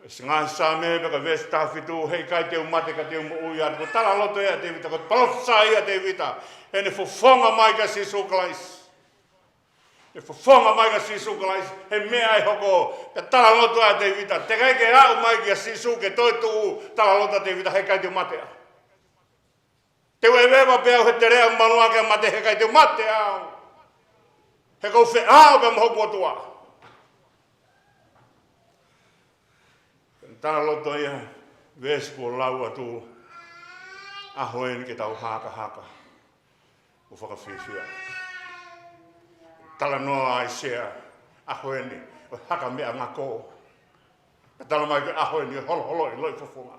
ʻi he ngaahi Saame pe ko e veesi taha fitu, heʻikai te u mate ka te u moʻui atu. Ko e talaloto ia ʻa Tēvita, ko e palōfisai ia ʻa Tēvita, heʻene fofonga mai kia Sīsū Kalaisi. ʻE fofonga mai kia Sīsū Kalaisi, he meʻa ʻe hoko, ko e talaloto ia ʻa Tēvita, teʻeki ai ke aʻu mai kia Sīsū ke toetuʻu, talaloto ʻa Tēvita, heʻikai te u mate au. Te u ʻeveʻeva pē au he teleʻa ʻo maluʻaki ʻa e mate, heʻikai te u mate au. He ʻoku ou feʻao pē mo hoku ʻOtua. Talaloto ia, veesi kuo lau atu, ʻaho eni ke tau hakahaka mo fakafiefia. Talanoa ʻa ʻAisea, ʻaho eni, ʻo e haka meʻangako. Ka talamai ko e ʻaho eni, ʻe holoholoʻi ʻi loʻi fofonga.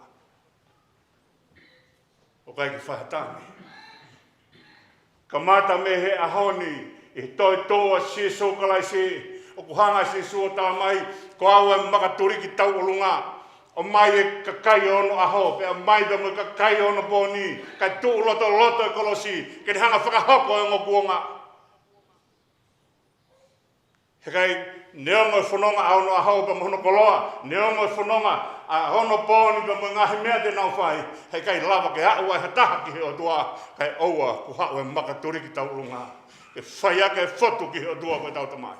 ʻOku ʻikai ke fai ha tangi. Kamata mei he ʻaho ni, ʻi he toetuʻu ʻa Sīsū Kalaisi, ʻoku hanga ʻe Sīsū ʻo talamai, ko au ʻa e makatuliki tauʻolunga. ʻOmai e kakai ʻo onoʻaho, pea ʻomai pē mo e kakai ʻo onopōni, kae tuʻu lotoloto e kolosi, ke ne hanga ʻo fakahoko e ongo kuonga. Heʻikai, neongo e fononga ʻa onoʻaho pea mo hono koloa, neongo e fononga ʻa onopōni pea mo e ngaahi meʻa te nau fai, heʻikai lava ke aʻu ai ha taha ki he ʻOtua, kae ʻoua kuo haʻu e makatuliki tauʻolunga ke fai ʻaki e fotu ki he ʻOtua ko ʻetau Tamai.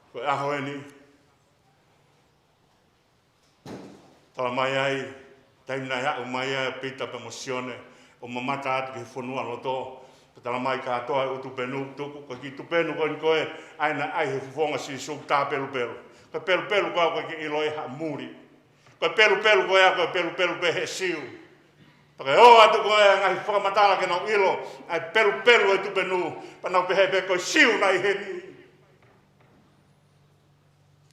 Ko e ʻaho eni, talamai ai, taimi naʻe aʻu mai ai ʻa Pita pea mo Sione ʻo mamata atu ki he fonualoto, pea talamai kātoa e ʻū tupenu, tuku, ko e kiʻi tupenu ko eni ko ē, ʻa ia naʻe ʻai he fofonga ʻo Sīsū, tā pelupelu. Ko e pelupelu ko ia ʻoku ʻikai ke ʻilo ia ha muli. Ko e pelupelu ko ia, ko e pelupelu pē ʻa e Siu. Pea ke ō atu ko ē ʻa e ngaahi fakamatala ke nau ʻilo ʻa e pelupelu ʻo e tupenu, pea nau pehē pē ko e Siu naʻe ʻi heni.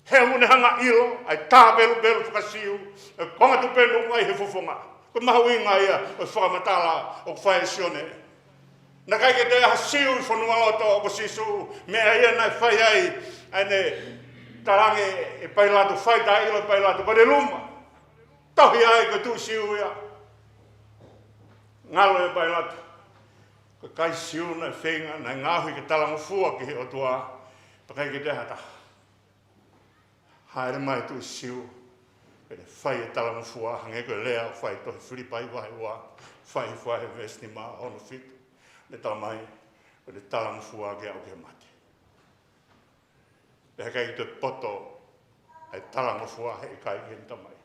He ʻoku ne hanga ʻo ʻilo ʻa e tā pelupelu faka-Siu, ʻa e konga tupenu ʻoku ʻai he fofonga. Ko e mahuʻinga ia ʻo e fakamatala ʻoku fai ʻe Sione. Naʻe ʻikai ke toe ʻi ai ha Siu ʻi fonualoto ʻo Sīsū, meʻa ia naʻe fai ai ʻa ʻene talaange ʻe Pailato, fai tā ʻilo ʻe Pailato, ko ʻene luma. Tohi ai ko e tuʻi Siu ia. Ngalo ʻe Pailato, ko e kakai Siu naʻe feinga, naʻe ngaohi ke talangofua ki he ʻOtua, pea ʻikai ke toe ʻi ai ha taha. Hāʻele mai e tuʻi Siu, Pea ne fai e talangofua hangē ko e lea ʻoku fai he tohi Filipai vahe ua, fai fai he veesi nima, ono, fitu. Ne talamai, ko ʻene talangofua ke aʻu ki he mate. Pea he ʻikai toe poto ʻa e talangofua he ʻikai ki heʻene Tamai.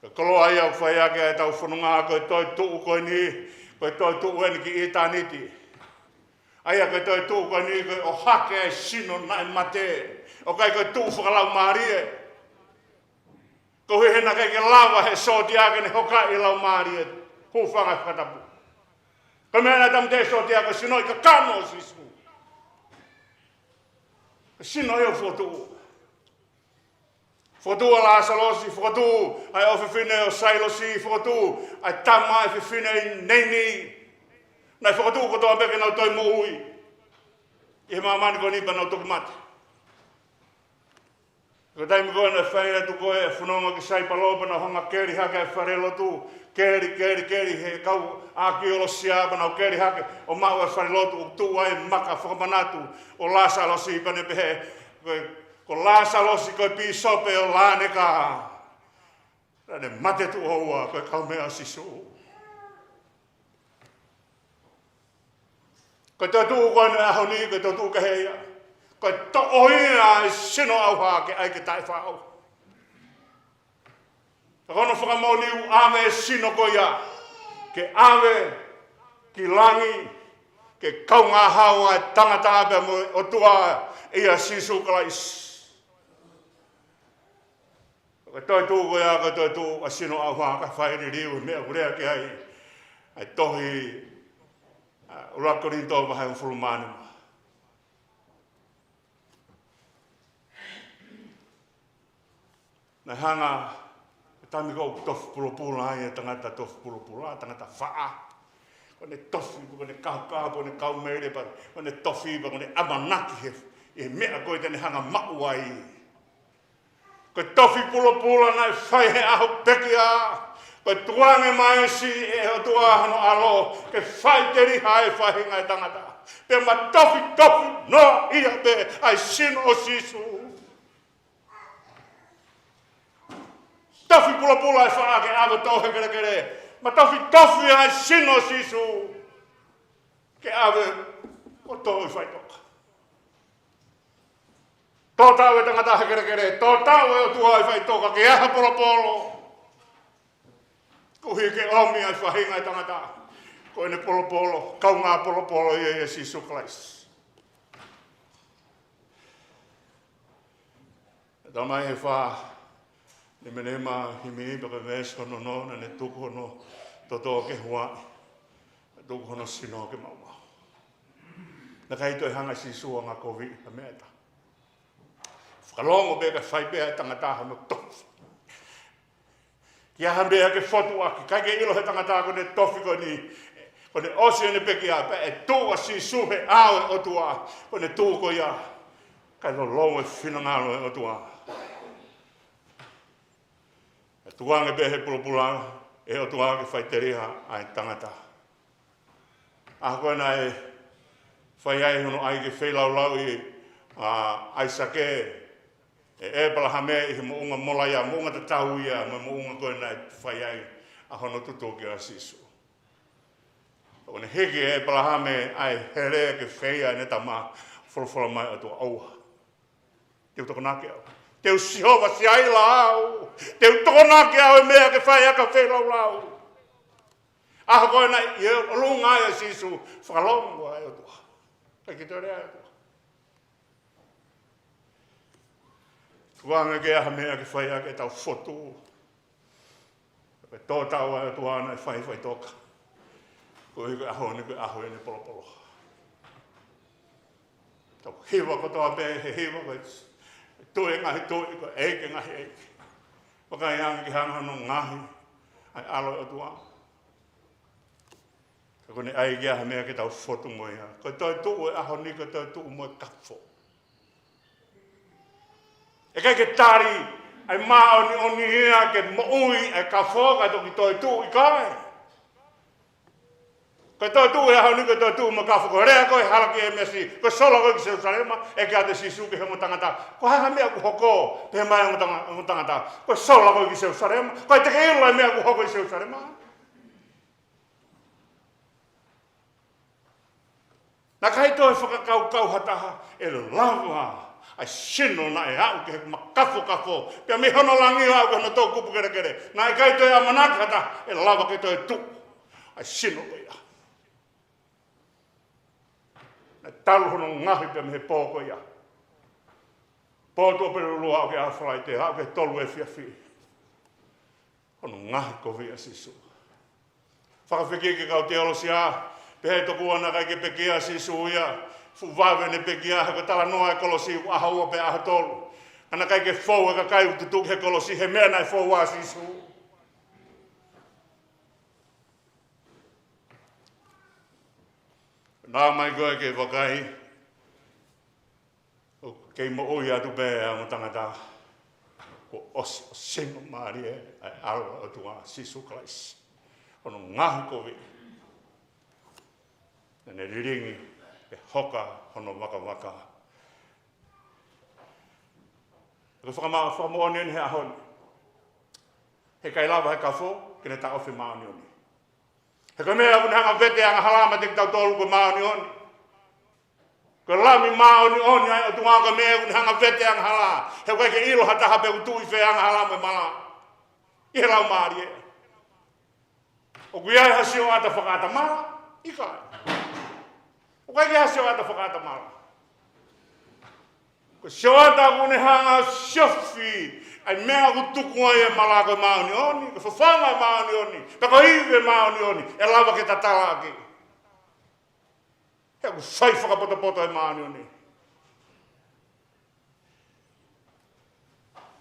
Ko e koloa ia ʻoku fai ʻaki ʻa ʻetau fononga, ko e toetuʻu ko eni, ko e toetuʻu eni ki ʻitāniti. ʻA ia ko e toetuʻu ko eni ko e ʻohake ʻa e sino naʻe mate. ʻOku ʻikai ko e tuʻu fakalaumālie. Koeʻuhi he naʻe ʻikai ke lava he sōtia ke ne hokaʻi e laumālie, hūfanga he fakatapu. Ko e meʻa naʻe tāmateʻi e sōtia ko e sino ʻi kakano ʻo Sīsū. Ko e sino ia ʻoku fokotuʻu. Fokotuʻu ʻa Lāsalosi, fokotuʻu ʻa e ʻofefine ʻo Sailosi, fokotuʻu ʻa e tama ʻa e fefine ʻi Neini. Naʻe fokotuʻu kotoa pē ke nau toe moʻui ʻi he māmani ko eni pea nau toki mate. Ko e taimi ko ē naʻe fai atu ko ē e fononga ki Saipalo pea nau hanga ʻo keli hake e falelotu, keli, keli, keli he kau ʻākiolosia pea nau keli hake ʻo maʻu e falelotu ʻoku tuʻu ai e maka fakamanatu ʻo Lāsalosi pea ne pehē, ko, ko Lāsalosi ko e pīsope ʻo Lāneka. Naʻa ne mate tuʻo ua ko e kaumeʻa ʻo Sīsū. Ko e toetuʻu ko eni ʻaho ni, ko e toetuʻu kehe ia. Ko e toʻo ia ʻa e sino ʻauha ke ʻai ke taʻefaʻauha. Ka ko hono fakamoʻoni ʻoku ʻave e sino ko ia ke ʻave ki langi, ke kaungā hao ʻa e tangata pea mo e ʻOtua ʻia Sīsū Kalaisi. Ko e toetuʻu ko ia, ko e toetuʻu ʻa e sino ʻauha, ka fai liliu e meʻa ʻoku lea ki ai ʻa e tohi, ʻa, ʻuluaki Kolinitō vahe hongofulu mā nima. Naʻe hanga, e taimi ko ē ʻoku tofi pulopula ai e tangata, tofi pulopula, tangata faʻa. Ko ʻene tofi, ko ʻene kaukau, ko ʻene kaumeʻa, pea ko ʻene tofi, pea ko ʻene ʻamanaki he, he meʻa ko ē te ne hanga ʻo maʻu ai. Ko e tofi pulopula naʻe fai he ʻaho pekia, ko e tukuange mai ʻe he ʻOtua hono ʻAlo ke faʻiteliha e faʻahinga ʻo e tangata. Pea ma tofi tofi noa ia pē ʻa e sino ʻo Sīsū. Tofi pulopula e faʻa ke ʻave ʻo toʻo he kelekele. Ma tofi tofi ʻa e sino ʻo Sīsū ke ʻave ʻo toʻo ʻi faʻitoka. Tō taʻu e tangata he kelekele, tō taʻu e ʻOtua ʻi faʻitoka ke ʻai ha polopolo. Koeʻuhi ke ʻomi ʻa e faʻahinga ʻo e tangata ko ʻene polopolo, kaungā polopolo ia ʻia Sīsū Kalaisi. Talamai he fā Nemanema himi pea ko e veesi hono ono, naʻa ne tuku hono toto ke huaʻi, tuku hono sino ke maumau. Naʻe ʻikai toe hanga ʻe Sīsū ʻo angakoviʻi ha meʻa ʻe taha. Fakalongo pē kae fai pē ʻe he tangata hono tofi. Ki ha meʻa ke fotu ʻaki, ʻikai ke ʻilo he tangata ko ʻene tofi ko eni, ko ʻene ʻosi ʻene pekia pea ʻe tuʻu ʻa Sīsū he ʻao ʻo e ʻOtua, ko ʻene tuʻu ko ia kae lolou e finangalo ʻo e ʻOtua. ʻE tukuange pē he pulopula ʻe he ʻOtua ke faʻiteliha ʻa e tangata. ʻAho ko ē naʻe fai ai hono ʻai ke feilaulau ʻa ʻAisake ʻe ʻĒpalahame ʻi he moʻunga Molaia, moʻunga tatau ia mo e moʻunga ko ē naʻe fai ai ʻa hono tutuki ʻa Sīsū. ʻO ne hiki ʻe ʻĒpalahame ʻa e hele ke feia ʻene tama, folofola mai ʻOtua ʻoua. Te u tokonaki au. Te u Sihova Siaila au. Te u tokonaki au e meʻa ke fai ʻaki ha feilaulau. ʻAho ko ē naʻe ʻi ʻolunga ai ʻa Sīsū, fakalongo ai ʻOtua. ʻIkai ke toe lea ʻOtua. Tukuange ke ʻai ha meʻa ke fai ʻaki ʻetau fotu. Pea tō taʻu ʻa e ʻOtua naʻe fai ʻi faʻitoka. Koeʻuhi ko e ʻaho ni ko e ʻaho ʻene polopolo. Tau hiva kotoa pē he hiva ko e Tuʻi e ngaahi tuʻi, ko e ʻEiki e ngaahi ʻeiki. Vakai ange ki he hanga hono ngaohi ʻa e ʻAlo ʻo e ʻOtua. Ka ko ʻene ʻai ke ʻai ha meʻa ke tau fotu mo ia. Ko e toetuʻu e ʻaho ni, ko e toetuʻu mo e kafo. ʻE ʻikai ke tali ʻa e māʻoniʻoni ia ke moʻui ʻa e kafo kae toki toetuʻu, ʻikai. Ko e toetuʻu ʻo e ʻaho ni, ko e toetuʻu makafo, ko e lea ko ē ʻa e hala ki ʻĒmesi, ko e sola koe ki Selūsalema, ʻeke atu ʻe Sīsū ki he ongo tangata, ko e hā e meʻa ʻoku hoko, pehē mai e ongo tanga-, ongo tangata, ko e sola koe ki Selūsalema, ʻoku ʻikai te ke ʻilo e meʻa ʻoku hoko ʻi Selūsalema. Naʻe ʻikai toe fakakaukau ha taha ʻe lava ʻa e sino naʻe aʻu ki he makafokafo, pea mei hono langi ʻo aʻu ki hono toʻukupu kelekele. Naʻe ʻikai toe ʻamanaki ha taha ʻe lava ke toe tuʻu ʻa e sino ko ia. Naʻe talu hono ngaohi pea mei he pō ko ia. Pō Tuʻapulelulu aʻu ki he Falaite, aʻu ki he tolu efiafi. Hono ngaohi kovi ʻa Sīsū. Fakafekiki e kau teolosia, pehē tokua naʻe ʻikai ke pekia ʻa Sīsū ia, fuʻu vave ʻene pekia, he ko e talanoa e kolosi ʻoku ʻaho ua pe ʻaho tolu. Ka naʻe ʻikai ke fou e kakai ʻoku tutuki he kolosi he meʻa naʻe fou ai ʻa Sīsū. Naʻa mai ko ē ke vakai, ʻoku kei moʻui atu pē ʻa e ongo tangata kuo ʻosi ʻo singamālie ʻa e ʻAlo ʻo e ʻOtua, Sīsū Kalaisi. Hono ngaohi kovi, naʻa ne lilingi ʻe hoka hono vakavaka. Ko e fakama-, fakamoʻoni eni he ʻaho ni. He ʻikai lava he kafo ke ne taʻofi e māʻoniʻoni. He ko e meʻa ʻoku ne hanga vete angahala meiate kitautolu ko e māʻoniʻoni. Ko e Lami māʻoniʻoni ʻa e ʻOtua, ko e meʻa ʻoku ne hanga vete angahala. He ʻoku ʻikai ke ʻilo ha taha pe ʻoku tuʻu ʻi fē angahala mo e mala ʻi he Laumālie. ʻOku ʻi ai ha sioʻata fakaʻatamala? ʻIkai. ʻOku ʻikai ke ʻi ai ha sioʻata fakaʻatamala. Ko e sioʻata ʻoku ne hanga siofi ʻa e meʻa ʻoku tuku ai e mala ko e māʻoniʻoni, ko e fafanga e māʻoniʻoni, pea ko e ivi e māʻoniʻoni, ʻe lava ke tatalaʻaki. He ʻoku fai fakapotopoto e māʻoniʻoni.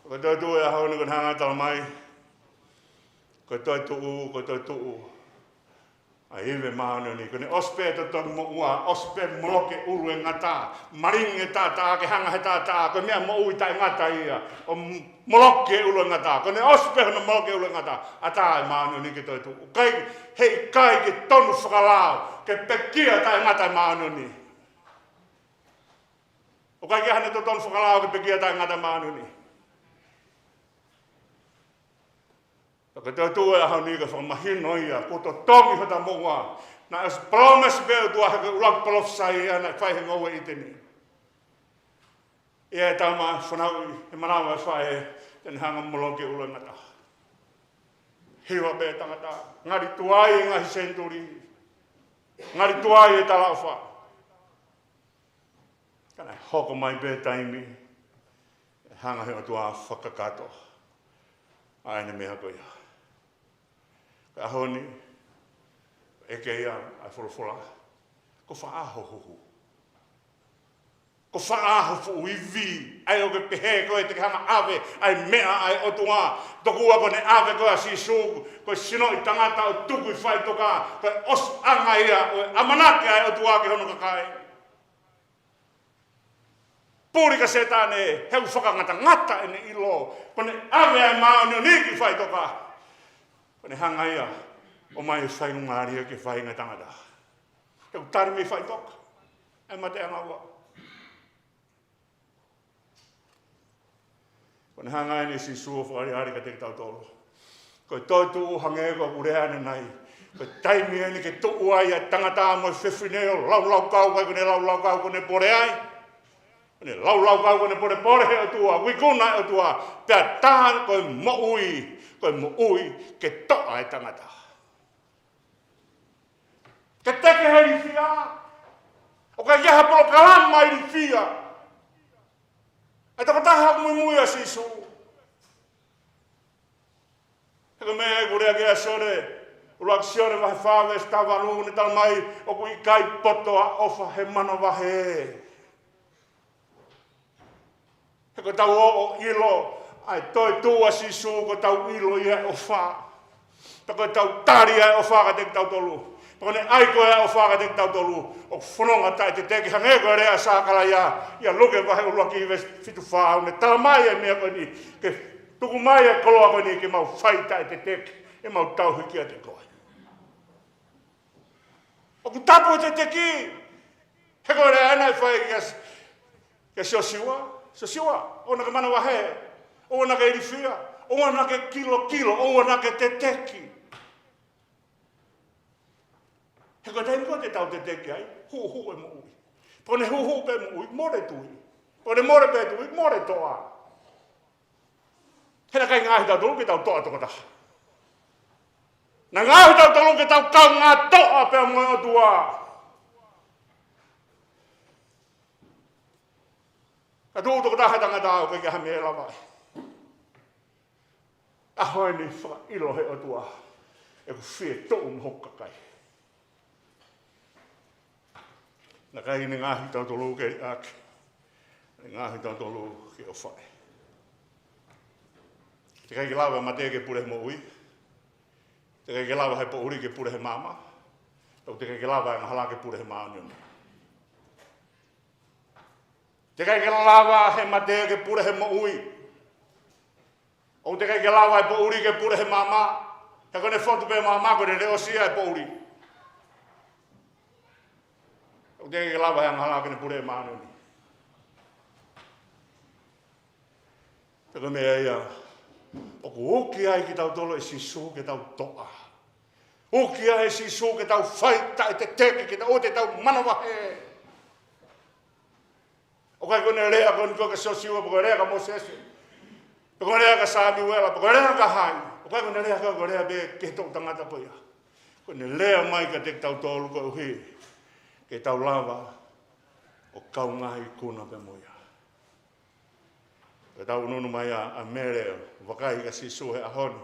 Ko e toetuʻu ʻo e ʻaho ni ʻoku ne hanga ʻo talamai, ko e toetuʻu, ko e toetuʻu ʻa e ivi māʻoniʻoni, ko ʻene ʻosi pē totongi moʻua, ʻosi pē moloki e ʻulu ʻo e ngata, malingi e taʻataʻa ke hanga ʻe he taʻataʻa ko e meʻa moʻui taʻengata ia, ʻo m-, moloki e ʻulu ʻo e ngata. Ko ʻene ʻosi pē hono moloki e ʻulu ʻo e ngata, ʻatā e māʻoniʻoni ke toetuʻu. ʻIkai, heʻikai ke tonu fakalao ke pekia taʻengata e māʻoniʻoni. ʻOku ʻikai ke ʻi ai haʻane totonu fakalao ke pekia taʻengata e māʻoniʻoni. Ka ko e toetuʻu ʻo e ʻaho ni ko e fakamahino ia, kuo totongi hota moʻua. Naʻe ʻosi palōmesi pē ʻOtua he ko e ʻuluaki palōfisai ia naʻe fai he ngoue ʻi ʻĪteni. ʻI ai e tama fanauʻi he manava ʻo e faʻē, te ne hanga ʻo moloki e ʻulu ʻo e ngata. Hiva pē tangata, ngali tuai e ngaahi senituli, ngali tuai e talaʻofa. Ka naʻe hoko mai pē taimi, ʻe hanga ʻe he ʻOtua ʻo fakakakato ʻa ʻene meʻa ko ia. Ka ʻaho ni, ʻeke ia ʻa e folofola, ko fē ho huhu? Ko fē ho fuʻu ivi, ʻa ia ʻoku ke pehē ko ē te ke hanga ʻo ʻave ʻa e meʻa ʻa e ʻOtua? Tokua ko ʻene ʻave ko ē ʻa Sīsū, ko e sinoʻi tangata ʻo tuku ʻi faʻitoka, ko e ʻosiʻanga ia ʻo e ʻamanaki ʻa e ʻOtua ki hono kakai. Puli kia Sētane, he ʻoku fakangatangata ʻene ʻilo, ko ʻene ʻave ʻa e māʻoniʻoni ki faʻitoka. Ko ʻene hanga ia ʻo ʻomai e faingamālie ki he faʻahinga tangata. He ʻoku tali mei faʻitoka ʻa e mateʻanga ua. Ko ʻene hanga eni ʻe Sīsū ʻo fakaʻaliʻali kiate kitautolu. Ko e toetuʻu hangē ko ʻeku lea ʻanenai, ko e taimi eni ke tuʻu ai ʻa e tangata mo e fefine ʻo laulaukau, ʻikai ko ʻene laulaukau ko ʻene pole ai. Ko ʻene laulaukau ko ʻene polepole he ʻOtua, ʻoku ikuna e ʻOtua, pea tā ko e moʻui, ko e moʻui ke toʻa e tangata. Ke teke he ilifia. ʻOku ʻikai ha polokalama ilifia. ʻA e tokotaha ʻoku muimui ʻia Sīsū. He ko e meʻa ʻoku lea ki ai ʻa Sione, ʻuluaki Sione vahe fā veesi taha valu, ne talamai, ʻoku ʻikai poto ʻa ʻofa he manavahē. He ko ʻetau ō ʻo ʻilo ʻa e toetuʻu ʻa Sīsū, ko ʻetau ʻilo ia e ʻofa. Pea ko ʻetau tali ʻa e ʻofa kiate kitautolu. Pea ko ʻene ʻai ko ē ʻa e ʻofa kiate kitautolu, ʻoku fononga taʻeteteke, hangē ko e lea ʻa Sakalaia ʻia Luke vahe ʻuluaki veesi fitu fā, ʻoku ne talamai e meʻa ko eni, ke tuku mai e koloa ko eni ke mau fai taʻeteteke, ʻemau tauhi kiate koe. Tapu e teteki. He ko e lea ʻena ʻe fai kia, kia Siosiua. Siosiua, ʻoua naʻa ke manavahē, ʻoua naʻa ke ilifia, ʻoua naʻa ke kilokilo, ʻoua naʻa ke teteki. He ko e taimi ko ē te tau teteki ai, huʻuhuʻu e moʻui. Pea ko ʻene huʻuhuʻu pē moʻui, mole tui. Pea ko ʻene mole pē tui, mole toʻa. He naʻe ʻikai ngaahi tautolu ke tau toʻa tokotaha. Naʻe ngaahi tautolu ke tau kaungā toʻa pea mo e ʻOtua. Ka tuʻu tokotaha e tangata ʻoku ʻikai ke ha meʻa lava ai. ʻAho ni fakaʻilo he ʻOtua ʻeku fie toʻu mo hoku kakai. Naʻe ʻikai ke ne ngaahi tautolu ke ʻaki. Naʻe ngaahi tautolu ke ʻofaʻi. Teʻeki ke lava mate ke pule he moʻui. Teʻeki ke lava he poʻuli ke pule he maama. Pea teʻeki ke lava he angahala ke pule he māʻoniʻoni. Teʻeki ke lava he mate ke pule he moʻui. ʻOku teʻeki ke lava he poʻuli ke pule he maama. He ko ʻene fotu pē maama ko ʻene leʻosia e poʻuli. ʻOku teʻeki ke lava he angahala ke ne pule he māʻoniʻoni. Pea ko e meʻa ia ʻoku uki ai kitautolu ʻe Sīsū ke tau toʻa. Uki ai ʻe Sīsū ke tau fai taʻeteteki, ke tau, ʻoua te tau manavahē. ʻOku ʻikai ko ʻene lea ko eni ko kia Siosiua, pe ko e lea kia Mōsese, pe ko e lea kia Sāmiuela, pe ko e lea kia hai. ʻOku ʻikai ko ʻene lea ko ē, ko e lea pē ki he toʻu tangata ko ia. Ko ʻene lea mai kiate kitautolu koeʻuhi ke tau lava ʻo kaungā ikuna pea mo ia. Ka tau ʻunuʻunu mai ʻa, ʻa Mele ʻo vakai kia Sīsū he ʻaho ni.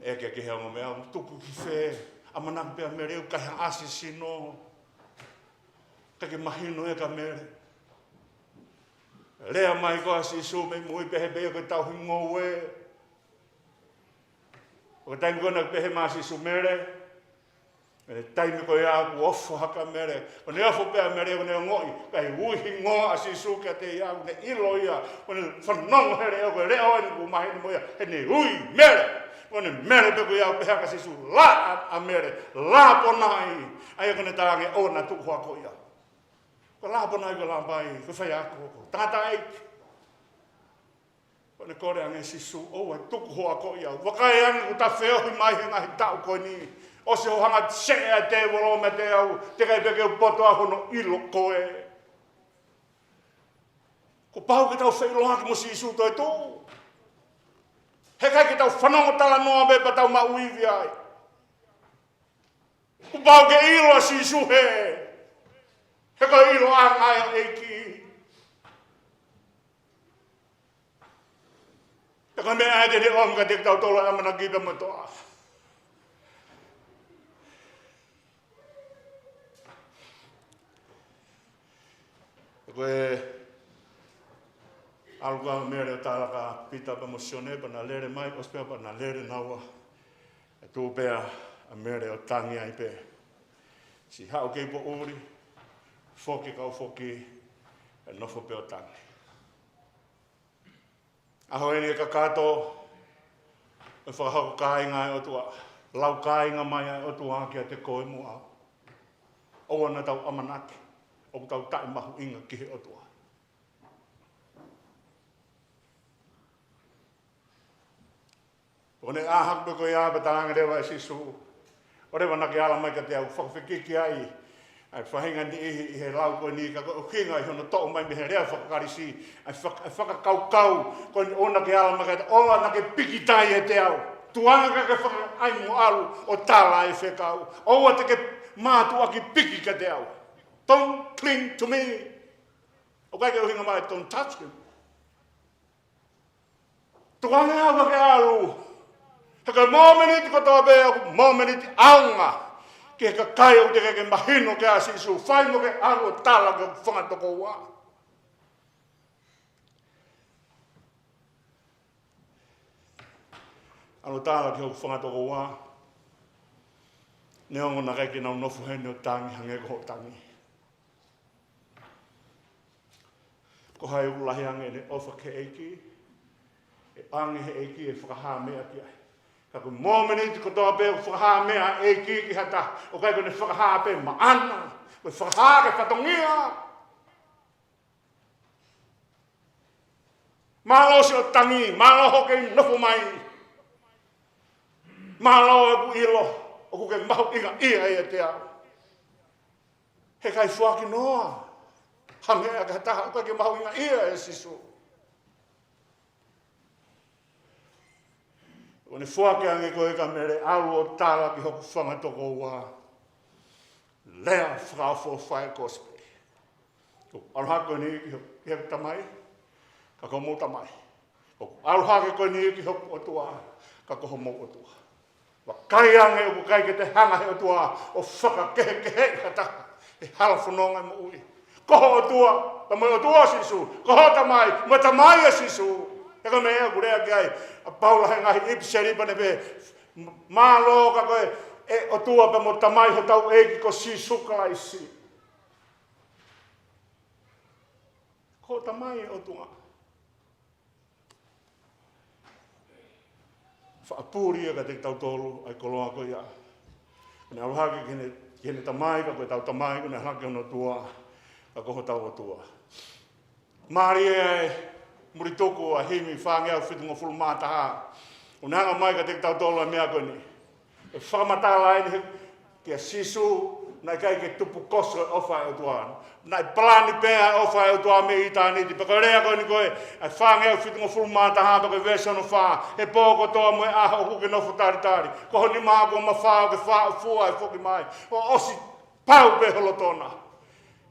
ʻEke ki he ongo meʻa, ʻoku tuku ki fē? ʻAmanaki pē ʻa Mele ʻoku ʻikai ha ʻasi sino. ʻIkai ke mahino ia kia Mele. Lea mai ko ē ʻa Sīsū mei mui pehē pē ia ko e tauhi ngoue. ʻO ka taimi ko ē naʻe pehē mai ʻa Sīsū, Mele, ʻene taimi ko ia kuo ofo hake ʻa Mele. Ko ʻene ofo pē ʻa Mele, ko ʻene ongoʻi ʻoku ʻikai ui hingoa ʻa Sīsū kiate ia, ʻoku ne ʻilo ia, ʻoku ne fanongo he leʻo, ko e leʻo eni kuo mahino mo ia, he naʻe ui, Mele. Ko ʻene Mele pē ko ia ʻoku pehē kia Sīsū, Lā, ʻa, ʻa Mele, Lāponai. ʻA ia ko ʻene talaange ʻoua naʻa tuku ho ako ia. Ko Lāponai ko e lāpai, ko e faiako, ko e tangataʻeiki. Ko ʻene kole ange ʻe Sīsū, ʻoua tuku ho ako ia. Vakai ange kuo ta feohi mai he ngaahi taʻu ko eni. ʻOsi hoʻo hanga ʻo seʻe ʻa e tēvolo meiate au, teʻeki ai pē ke u poto au hono ʻilo koe. Kuo pau ke tau feʻiloaki mo Sīsū toetuʻu. Heʻikai ke tau fanongo talanoa pē pea tau maʻu ivi ai. Kuo pau ke ʻilo ʻa Sīsū hē. He ko e ʻiloʻanga ia ʻo e ʻEiki. Pea ko e meʻa ia te ne ʻomi kiate kitautolu ʻa e ʻamanaki pea mo e toʻa. Ko e ʻalu ko ē ʻa Mele ʻo tala kia Pita pea mo Sione pea na lele mai, ʻosi pē pea na lele naua. ʻE tuʻu pē ʻa Mele ʻo tangi ai pē. Siʻi haʻu kei poʻuli, foki kau foki, ʻe nofo pē ʻo tangi. ʻAho eni ʻe kakato ʻa e fakahoko kāinga ʻa e ʻOtua, lau kāinga mai ʻa e ʻOtua kiate koe mo au. ʻOua naʻa tau ʻamanaki ʻoku tau taʻemahuʻinga ki he ʻOtua. ʻO ne ʻā hake pē ko ia pea talaange leva ʻe Sīsū, ʻoua leva naʻa ke ala mai kiate au, fakafekiki ai ʻa e faʻahinga niʻihi ʻi he lau ko eni, ka ko e ʻuhinga ʻi hono toʻo mai mei he lea faka-Kalisi ʻa e fak-, ʻa e fakakaukau ko eni, ʻoua naʻa ke ala mai kiate au, ʻoua naʻa ke pikitai ʻiate au. Tuʻu ange kae ke fakaʻai mo ʻalu ʻo tala e fekau. ʻOua te ke mātuʻaki piki kiate au. Don't cling to me. ʻOku ʻikai ke ʻuhinga mai don't touch him. Tuku ange au ke ʻalu. He ko e mōmeniti kotoa pē ʻoku mōmeniti ʻaonga ki he kakai ʻoku teʻeki ke mahino ki ai ʻa Sīsū, fai mo ke ʻalu ʻo tala ki hoku fanga tokoua. ʻAlu ʻo tala ki hoku fanga tokoua. Neongo naʻe ʻikai ke nau nofo heni ʻo tangi hangē ko hoʻo tangi. Ko hai ʻoku lahi ange ʻene ʻofa ki he ʻEiki, ʻe ʻange he ʻEiki ʻo fakahā meʻa ki ai. Ka ko e mōmeniti kotoa pē ʻoku fakahā meʻa ʻa e ʻEiki ki ha taha, ʻoku ʻikai ko ʻene fakahā pē maʻana, ko e fakahā ki he fatongia. Mālō siʻo tangi, mālō hoʻo kei nofo mai. Mālō ʻeku ʻilo ʻoku ke mahuʻingaʻia ʻiate au. He ʻikai foaki noa ha meʻa ki ha taha ʻoku ʻikai ke mahuʻingaʻia ʻe Sīsū. ʻOku ne foaki ange ko e ka mele ʻalu ʻo tala ki hoku fanga tokoua. Lea fakaʻofoʻofa ʻo e kosipeli. ʻOku ʻalu hake ko eni ki ho-, ki heʻeku Tamai, ka ko homou Tamai. ʻOku ʻalu hake ko eni ki hoku ʻOtua, ka ko homou ʻOtua. Vakai ange ʻoku ʻikai ke te hanga he ʻOtua ʻo fakakehekeheʻi ha taha he hala fononga e moʻui. Ko ho ʻOtua, ka mo e ʻOtua ʻo Sīsū, ko ho Tamai, mo e Tamai ʻo Sīsū. He ko e meʻa ʻoku lea ki ai ʻa Paula he ngaahi ʻipiseli pea ne pehē, mālō ka ko e ʻOtua pea mo e Tamai hotau ʻEiki ko Sīsū Kalaisi. Ko ho Tamai e ʻOtua. Faʻa puli ia kiate kitautolu ʻa e koloa ko ia. Ko ʻene ʻalu hake ki heʻene, ki heʻene Tamai, ka ko ʻetau Tamai, ko ʻene ʻalu hake ki hono ʻOtua, ka ko hotau ʻOtua. Mālie e mulituku ʻa e himi fāngeau fitungofulu mā taha. ʻOku ne hanga mai kiate kitautolu ʻa e meʻa ko eni. ʻE fakamatala eni he, kia Sīsū, naʻe ʻikai ke tupu kosi e ʻofa ʻa e ʻOtua. Naʻe palani pē ʻa e ʻofa ʻa e ʻOtua mei ʻitāniti. Pea ko e lea ko eni ko e, ʻa e fāngeau fitungofulu mā taha pea ko e veesi hono fā. He pō kotoa mo e ʻaho ʻoku ke nofo talitali. Ko ho nima kuo mafao ke faʻa fua ʻo foki mai. ʻOku ʻosi pau pē ho loto na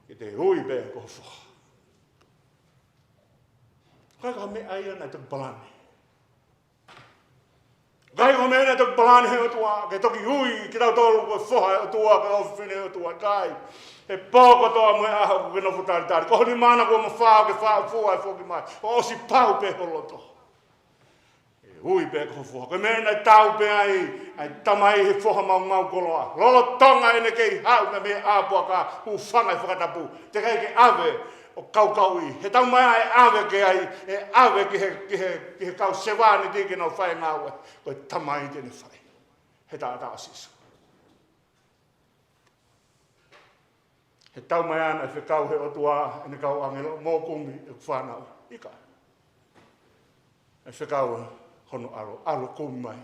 ke te ui pē ko ho foha. ʻIkai ko ha meʻa ia naʻe toki palani. ʻIkai ko ha meʻa naʻe toki palani he ʻOtua, ke toki ui kitautolu ko e foha ʻo e ʻOtua, ko e ʻofefine ʻo e ʻOtua, ʻikai. He pō kotoa mo e ʻaho ʻoku ke nofo talitali. Ko ho nima na kuo mafao ke faʻa fua ʻo foki mai. ʻOku ʻosi pau pē ho loto. ʻE ui pē ko ho foha. Ko e meʻa naʻe tau pē ai ʻa e Tamai he foha maumau koloa. Lolotonga ʻene kei haʻu mei he ʻā puaka, hūfanga he fakatapu. Teʻeki ai ke ʻave ʻo kaukauʻi. He taumaiā ʻe ʻave ki ai, ʻe ʻave ki he, ki he, ki he kau sevāniti ke nau fai e ngāue. Ko e Tamai te ne fai. He taʻataʻa ʻo Sīsū. He taumaiā naʻe fekau he ʻOtua ʻene kau ʻāngelo, mou kumi ʻeku fānau. ʻIkai. Naʻe fekau hono ʻAlo, ʻAlo kumi mai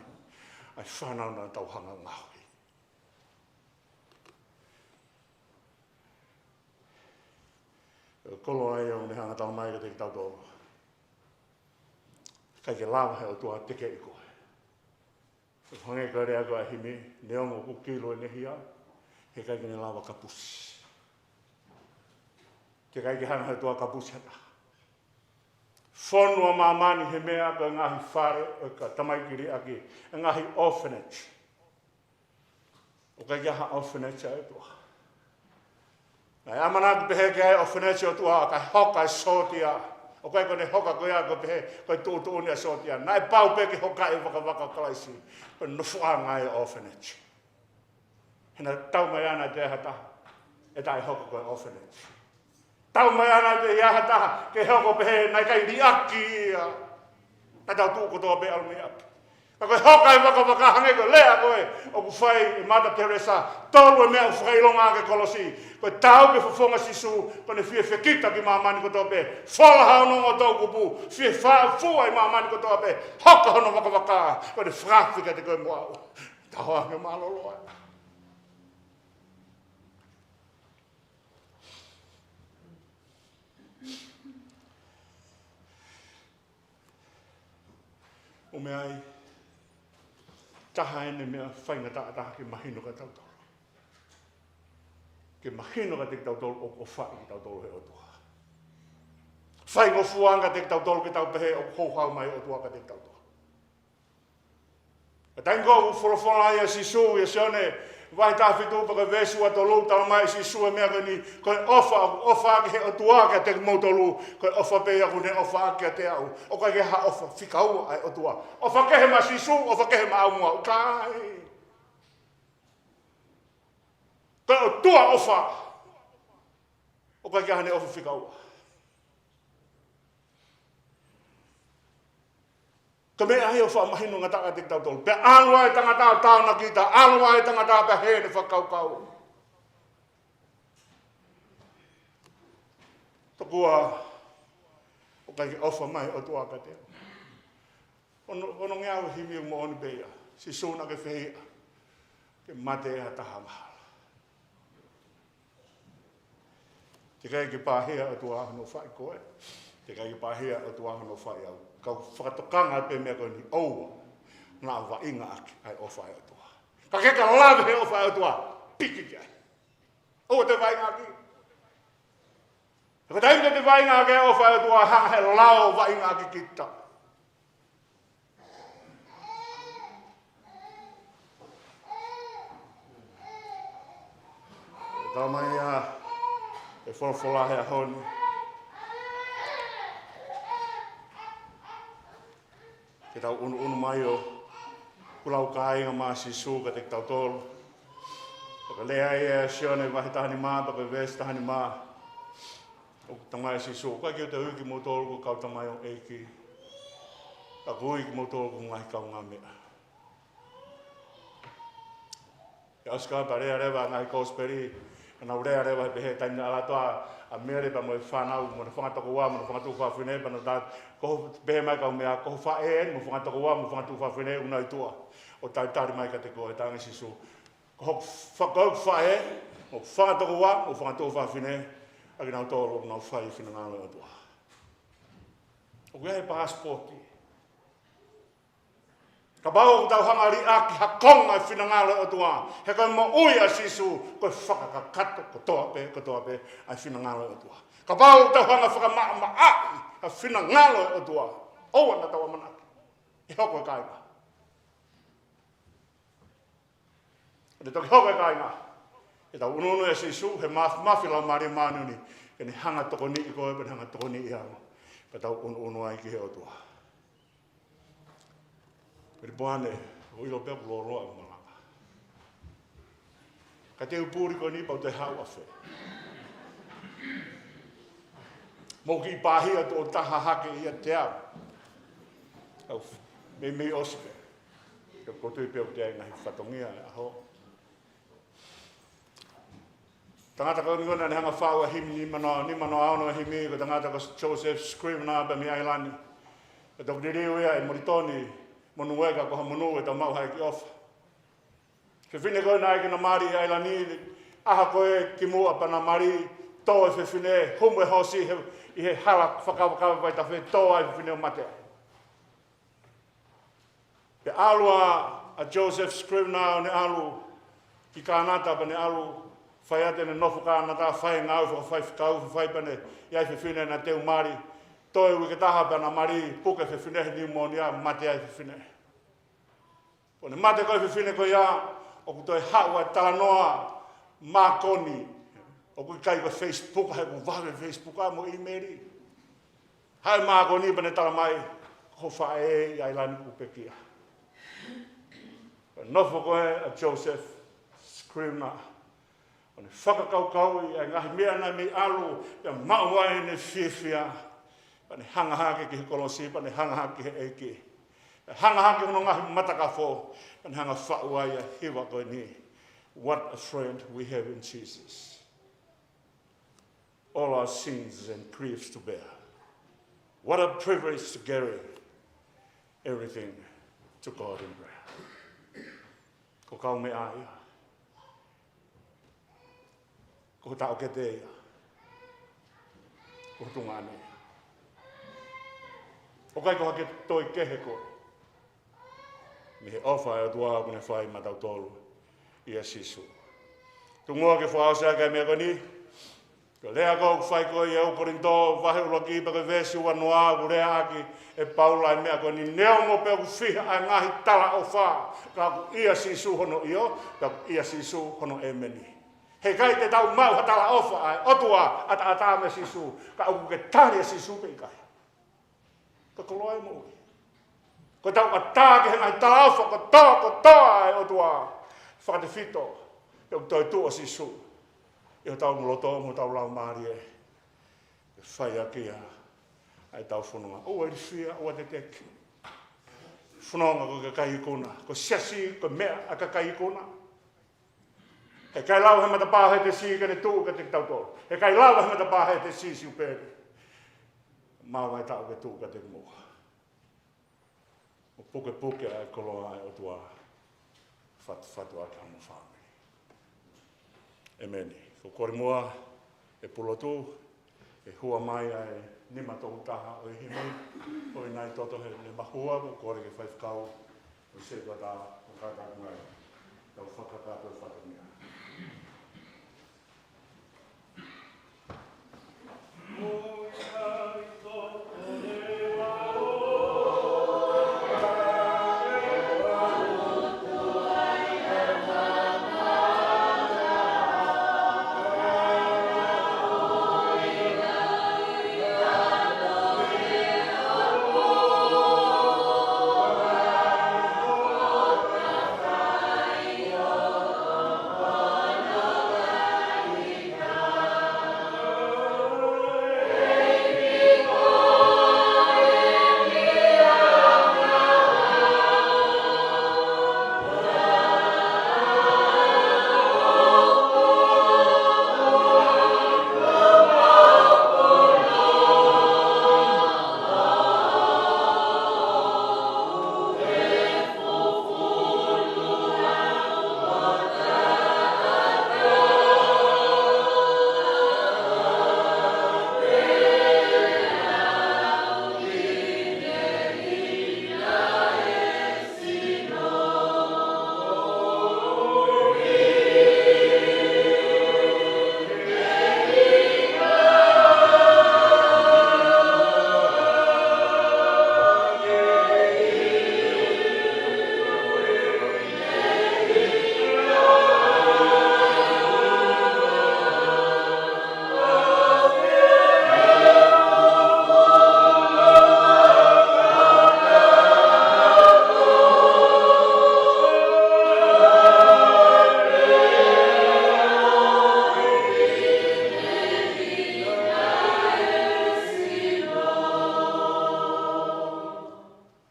ʻa e fānau naʻa tau hanga ʻo ngaohi. Ko e koloa ia ʻoku ne hanga ʻo talamai kiate kitautolu. ʻIkai ke lava he ʻOtua ʻo tekeʻi koe. Hangē ko e lea ko ē ʻa e himi, neongo ʻoku kilu ʻene hia, he ʻikai ke ne lava ʻo kapusi. Teʻeki ai ke hanga he ʻOtua ʻo kapusi ha taha. Fonu ʻa māmani he meʻa ko e ngaahi fale ʻo e kau tamaiki liʻaki, e ngaahi orphanage. ʻOku ʻikai ke ʻi ai ha orphanage ʻa e ʻOtua. Naʻe ʻamanaki pehē ke ʻi ai e orphanage ʻa e ʻOtua, kae hoka e sōtia. ʻOku ʻikai ko ʻene hoka ko ia ko e pehē, ko e tuʻutuʻuni ʻa e sōtia. Naʻe pau pē ke hokaʻi e vakavaka ʻo Kalaisi. Ko e nofoʻanga ia e orphanage. He naʻe taumaiā naʻe ʻikai ha taha ʻe taʻehoko ko e orphanage. Taumaiā naʻe ʻikai ha taha ke hoko pehē naʻe ʻikai liʻaki ia. Naʻa tau tuʻu kotoa pē ʻalu mei ʻapi. Ka ko e hoka e vakavaka, hangē ko e lea ko ē ʻoku fai ʻe Mata Teresa, tolu e meʻa ʻoku fakaʻilonga ʻaki e kolosi. Ko e taau ki he fofonga ʻo Sīsū, ko ʻene fie fekita ki māmani kotoa pē. Fola hano ongo toʻukupu, fie faʻa fua ʻi māmani kotoa pē. Hoka hono vakavaka, ko ʻene fakaafeʻi kiate koe mo au. Tau hanga ʻo mālōlō ai. ʻO meʻa ai, taha eni e meʻa faingataʻa taha ke mahino kiate kitautolu. Ke mahino kiate kitautolu ʻoku ʻofaʻi kitautolu he ʻOtua. Faingofua ange kiate kitautolu ke tau pehē ʻoku houhau mai e ʻOtua kiate kitautolu. Ka taimi ko ē ʻoku folofola ai ʻa Sīsū ʻia Sione, vahe taha fitu pea ko e veesi ua tolu, talamai ʻe Sīsū e meʻa ko eni, ko e ʻofa, ʻofa ʻa e ʻOtua kiate kimoutolu, ko e ʻofa pē ia ʻoku ne ʻofa kiate au. ʻOku ʻikai ke ʻi ai ha ʻofa fika ua ʻa e ʻOtua. ʻOfa kehe maʻa Sīsū, ʻofa kehe maʻau mo au. ʻIkai. Ko e ʻOtua ʻofa. ʻOku ʻikai ke ʻi ai haʻane ʻofa fika ua. Ko e meʻa ia ʻoku fakamahino ngataʻa kiate kitautolu. Pea ʻalu ʻa e tangata ʻo tānaki, ʻalu ʻa e tangata pea hē ʻene fakakaukau. Tokua ʻoku ʻikai ke ʻofa mai ʻOtua kiate au. Ono, ono ngeau himi moʻoni pē ia. Sīsū naʻa ke fehiʻa ke mate ha taha angahala. Teʻeki ke pāhia ʻOtua hono fai koe. Teʻeki ke pāhia ʻOtua hono fai au. Kau fakatokanga pē meʻa ko eni ʻoua naʻa vaʻinga ʻaki ʻa e ʻofa ʻa e ʻOtua. Ka ke ka lave he ʻofa ʻa e ʻOtua, piki ki ai. ʻOua te vaʻinga ʻaki. He ko e taimi te te vaʻinga ʻaki e ʻofa ʻa e ʻOtua, hanga he lao vaʻinga ʻaki kita. Tau mai ia e folofola he ʻaho ni. Ke tau ʻunuʻunu mai ʻo kulau kāinga maʻa Sīsū kiate kitautolu. Pea ko e lea ia ʻa Sione vahe taha nima, pea ko e veesi taha nima. ʻOku talamai ʻe Sīsū, ʻoku ʻikai ke u toe ui kimoutolu ko e kau tamaioʻeiki. Ka ʻoku ou ui kimoutolu ko e ngaahi kaungāmeʻa. ʻI he ʻosi ko ia pea lea leva ngaahi kosipeli, ʻenau lea leva he pehē taimi naʻe ʻalu atu ai ʻa Mele pea mo e fānau, mo e fanga tokoua, mo e fanga tuofāfine, pea nau tā, ko e pehē mai kaumeʻa, ko e faʻē, mo e fanga tokoua, mo e fanga tuofāfine, ʻoku nau ʻi tuʻa ʻo talitali mai kiate koe, talaange ʻe Sīsū. Ko hoku fa-, ko hoku faʻē, mo e fanga tokoua, mo e fanga tuofāfine, ʻa kinautolu ʻoku nau fai e finangalo ʻo e ʻOtua. ʻOku ʻi ai e passport. Kapau ʻoku tau hanga liʻaki ha konga e finangalo ʻo e ʻOtua, he ko e moʻui ʻa Sīsū, ko e fakakakato kotoa pē, kotoa pē ʻa e finangalo ʻo e ʻOtua. Kapau ʻoku tau hanga fakamaʻamaʻaʻi ʻa e finangalo ʻo e ʻOtua, ʻoua naʻa tau ʻamanaki ʻe hoko e kāinga. ʻE toki hoko e kāinga. ʻE tau ʻunuʻunu ʻia Sīsū, he maf-, mafi Laumālie Māʻoniʻoni, ke ne hanga tokoniʻi koe, pea ne hanga tokoniʻi au. Pea tau ʻunuʻunu ai ki he ʻOtua. Pilipoane, ʻoku ou ʻilo pē ʻoku lōloa ʻeku malanga. Ka te u puli ko eni pea u toe haʻu ʻafē. Mou kiʻi pāhia tuʻo taha hake ʻiate au. Au, meimei ʻosi pē. Ka ʻoku ou tui pē ʻoku ʻi ai e ngaahi fatongia ʻo e ʻaho. Tangata ko eni naʻa ne hanga faʻu ʻa e himi nima noa, nima noa ono ʻa e himi, ko e tangata ko Joseph Scrivener pē mei ʻAilani. Pea toki liliu ia ʻi Molitoni, monū ē ka ko ha monū ʻe tau maʻu ha ʻeiki ʻofa. Fefine ko ē naʻe ʻikai ke na mali ʻi ʻAilani, ʻaho ko ē kimuʻa pea na mali, tō e fefine, humu e hoosi he, ʻi he hala fakakavakava Vaitafe, tō ai e fefine ʻo mate. Pea ʻalu ʻa, ʻa Joseph Scrivener ʻo ne ʻalu ki Kānata pea ne ʻalu fai atu ʻene nofo Kānata, fai e ngāue fakafaifekau, fai pea ne ʻi ai e fefine naʻe teu mali. Toe uike ʻe taha pea na mali, puke e fefine he niumōnia, mate ai e fefine. Ko ʻene mate ko ē e fefine ko ia, ʻoku toe haʻu ʻa e talanoa mākoni. ʻOku ʻikai ko e Facebook, he ʻoku vave e Facebook ʻa mo e email. Haʻu e mākoni pea ne talamai, ko e faʻē ʻi ʻAilani kuo pekia. Pea nofo ko ē ʻa Joseph Scrivener ʻo ne fakakaukauʻi ʻa e ngaahi meʻa naʻe mei ʻalu, pea maʻu ai ʻene fiefia. Pea ne hanga hake ki he kolosi, pea ne hanga hake ki he ʻEiki. Pea hanga hake hono ngaahi matakafo, pea ne hanga faʻu ai ʻa e hiva ko eni. What a friend we have in Jesus. All our sins and griefs to bear. What a privilege to carry everything to God in prayer. Ko e kaumeʻa ia. Ko e taʻokete ia. Ko e tuongaʻane ia. ʻOku ʻikai ko ha toe kehe koe mei he ʻofa ʻa e ʻOtua kuo ne fai maʻatautolu ʻia Sīsū. Tuku muʻa ke fakaʻosi ʻaki e meʻa ko eni. Ko e lea ko ē ʻoku fai ko ē ʻi he ʻuluaki Kolinitō, vahe ʻuluaki pea ko e veesi uanoa, ʻoku lea ʻaki ʻe Paula e meʻa ko eni, neongo pē ʻoku fiha ʻa e ngaahi talaʻofa, ka ʻoku ʻia Sīsū hono ʻio, ka ʻoku ʻia Sīsū hono ʻēmeni. He ʻikai te tau maʻu ha talaʻofa ʻa e ʻOtua ʻataʻatā meia Sīsū, ka ʻoku ke tali ʻa Sīsū pe ʻikai. Ko e koloa e moʻui. Ko ʻetau ʻatā ki he ngaahi talaʻofa kotoa, kotoa ʻa e ʻOtua. Fakatefito ke ʻoku toe tuʻu ʻa Sīsū ʻi hotau loto mo hotau laumālie. Ke fai ʻaki ia ʻa ʻetau fononga. ʻOua ʻe ilifia, ʻoua ʻe teteki. fononga ko e kakai ikuna, ko e siasi ko e meʻa ʻa e kakai ikuna. He ʻikai lava he matapā ʻo Hētesi ke ne tuʻu kiate kitautolu. He ʻikai lava he matapā ʻo Hētesi Siupeli. Maʻu ʻa e taʻu ke tuʻu kiate kimoua. ʻO pukepuke ʻa e koloa ʻa e ʻOtua. Fatufatu ʻaki homo fāmili. ʻEmeni. Ko e kole muʻa ʻe Pulotu, ʻe hua mai ʻa e nima tolu taha ʻo e himi, ʻo ʻi ai e toto he ne mahua, ko e kole ke faifekau ʻo e sētuata ʻo kātaki mai. Tau fakakakato e fatongia.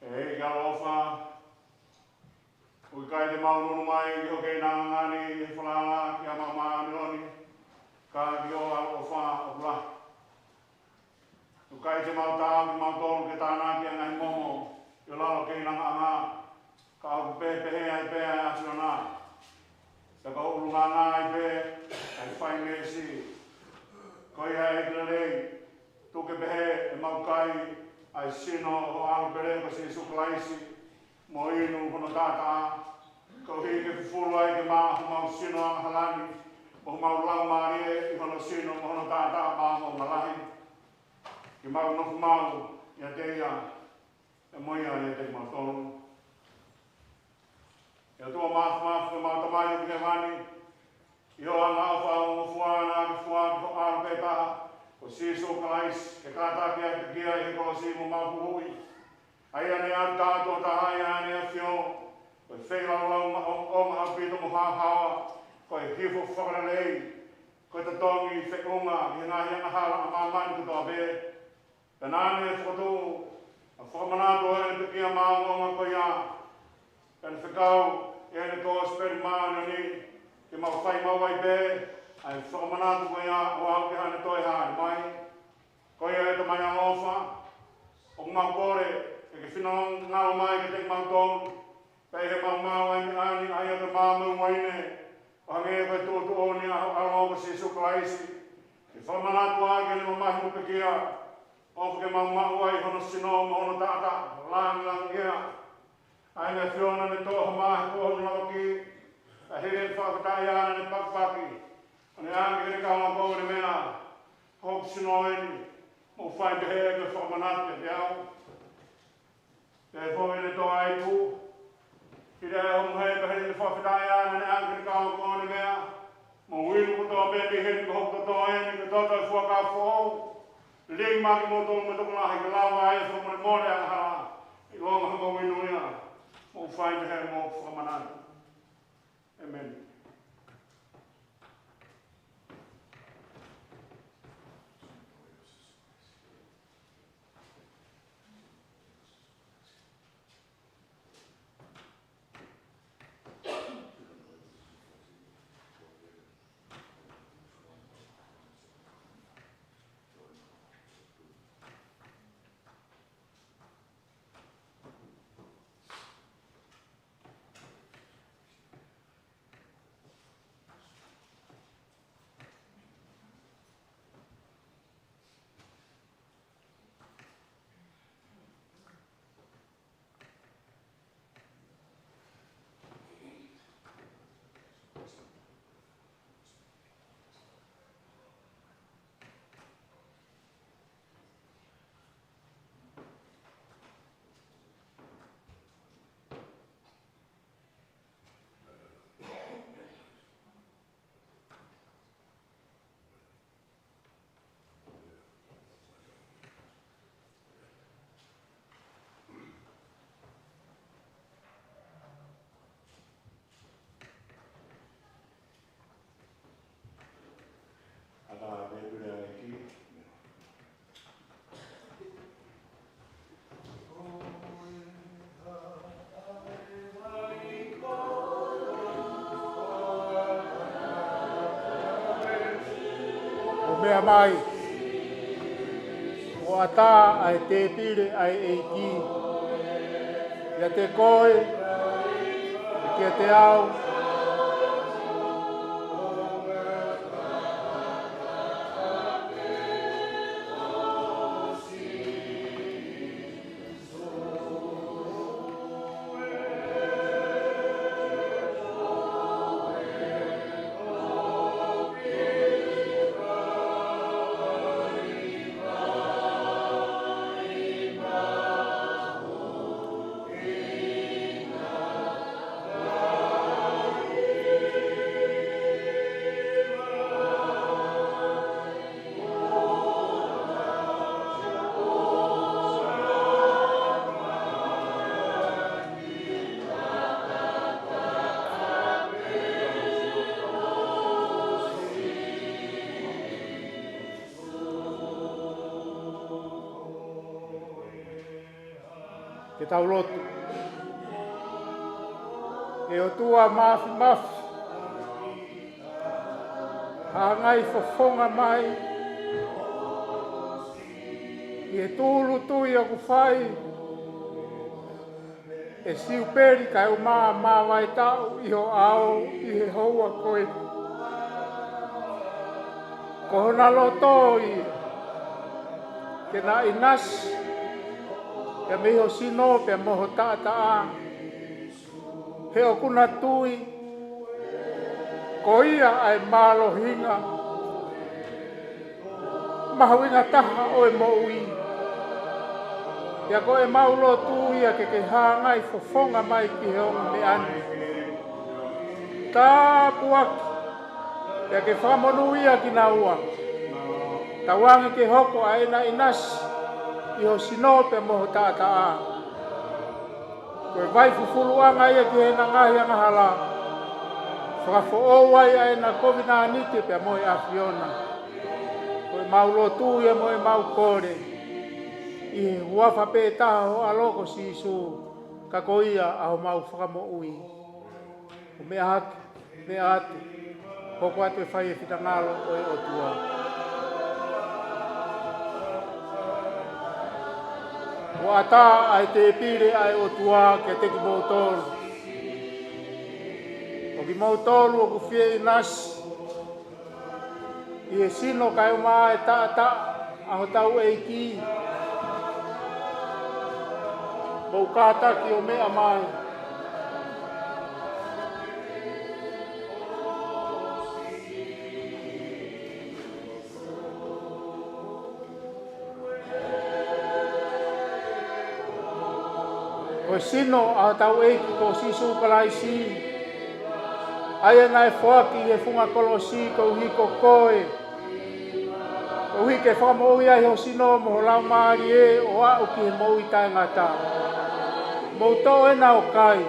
ʻEiki ʻaloʻofa, ʻoku ʻikai te mau nunu mai ki ho keinanga ni ʻi he falala ki he ʻAlo māʻoniʻoni, ka ki hoʻo ʻaloʻofa ʻoku lahi. ʻOku ʻikai te mau taau kimautolu ke tānaki ʻa e ngaahi momo ʻi ho lalo keinangaʻanga, ka ʻoku pehē pē ʻa e pea ʻa e ʻAfiona. Pea ko e ʻulungaanga ai pē ʻa e fai meesi. Ko ia ʻEiki lelei, tuku ke pehē ʻemau kai ʻa e sino ʻo ho ʻAlo pele ko Sīsū Kalaisi, mo inu hono taʻataʻa, koeʻuhi ke fufulu ai ke maʻa homau sino angahala ni, mo homau laumālie ʻi hono sino mo hono taʻataʻa maʻa mo malahi. Ke mau nofo maʻu ʻiate ia, pea mo ia ʻiate kimautolu. ʻE ʻOtua Māfimafi, ko homau Tamai ʻoku ʻi hēvani, ʻi hoʻo angaʻofa ʻoku fua naʻa ke fua ki ho ʻAlo pē taha, ko Sīsū Kalaisi, ke kātaki ʻa e pekia ʻi he kolosi mo homau huhuʻi. ʻA ia naʻe ʻatu taʻetotaha ʻi Heʻene ʻAfio, ko e feilaulau maʻongoʻonga ʻaupito mo haohaoa, ko e hifo fakalelei, ko e totongi feʻunga ʻi he ngaahi angahala ʻa māmani kotoa pē. Pea naʻa ne fokotuʻu ʻa e fakamanatu ʻo ʻene pekia maʻongoʻonga ko ia. Pea ne fekau ʻi heʻene Kosipeli Māʻoniʻoni ke mau fai maʻu ai pē ʻa e fakamanatu ko ia ʻo aʻu ki haʻane toe hāʻele mai. Ko ia ʻe Tamai ʻaloʻofa, ʻoku mau kole ke ke finangalo mai kiate kimautolu, pea ʻi heʻemau maʻu ʻa e meʻa ni, ʻa ia ko e maama mo e uaine, ʻo hangē ko e tuʻutuʻuni ʻa ho ʻAlo ko Sīsū Kalaisi, ke fakamanatu ʻaki ʻene mamahi mo pekia, ʻofa ke mau maʻu ai hono sino mo hono taʻataʻa langilangiʻia. ʻA ia naʻe ʻAfiona ne toʻo ha mā he koho ʻo hono lamaki, ʻa ia ʻi he fakafetaʻi naʻa ne pakipaki, ʻo ne ʻange ki heʻene kau ako ʻo ne meʻa, ko hoku sino eni, mou fai pehē ko e fakamanatu kiate au. Pea ʻi he foʻi lētō ʻa e ipu, ʻi he ʻaho muʻa he pehē ʻi he fakafetaʻi naʻa ne ʻange ki heʻene kau ako ʻo ne meʻa, mou inu kotoa pē mei heni, ko hoku toto eni, ko e toto ʻo e fuakava foʻou, lilingi maʻa kimoutolu mo e tokolahi, ke lava ai ʻo fakamolemole angahala, ʻilonga hoʻomou inu ia, mou fai pehē mo e fakamanatu. ʻEmeni. Mou meʻa mai, ʻoku ʻatā ʻa e tēpile ʻa e ʻEiki, ʻiate koe, ʻiate au. Ke tau lotu. ʻE ʻOtua Māfimafi, hangai fofonga mai ʻi he tūʻulutui ʻoku fai ʻe Siupeli kae ʻumaʻā Māvaitaʻu ʻi ho ʻao ʻi he houa ko eni. Ko hona loto ia ke na ʻinasi, pea mei ho sino, pea mo ho taʻataʻa, he ʻoku na tui ko ia ʻa e mālohinga mahuʻinga taha ʻo e moʻui. Pea ko ʻemau lotu ia ke ke hangai fofonga mai ki he ongo meʻa ni. Tāpuaki, pea ke fakamonūʻia kinaua. Tauange ke hoko ʻa ʻena ʻinasi ʻi ho sino pea mo ho taʻataʻa ko e vai fufuluʻanga ia ki heʻena ngaahi angahala. Fakafoʻou ai ʻa ʻena kovinānite pea mo e ʻAfiona. Ko ʻemau lotu ia mo ʻemau kole ʻi he huafa pē taha ho ʻAlo ko Sīsū, ka ko ia ʻa homau Fakamoʻui. Mou meʻa hake, meʻa atu, hoko atu ʻo fai e finangalo ʻo e ʻOtua. ʻOku ʻatā ʻa e tēpile ʻa e ʻOtua kiate kimoutolu. ʻO kimoutolu ʻoku fie ʻinasi ʻi he sino kae ʻumaʻā e taʻataʻa ʻa hotau ʻEiki, mou kātaki ʻo meʻa mai. Ko e sino ʻa hotau ʻEiki ko Sīsū Kalaisi, ʻa ia naʻe foaki ʻi he funga kolosi koeʻuhi ko koe, koeʻuhi ke fakamoʻui ai ho sino mo ho laumālie ʻo aʻu ki he moʻui taʻengata. Mou toʻo ʻena ʻo kai.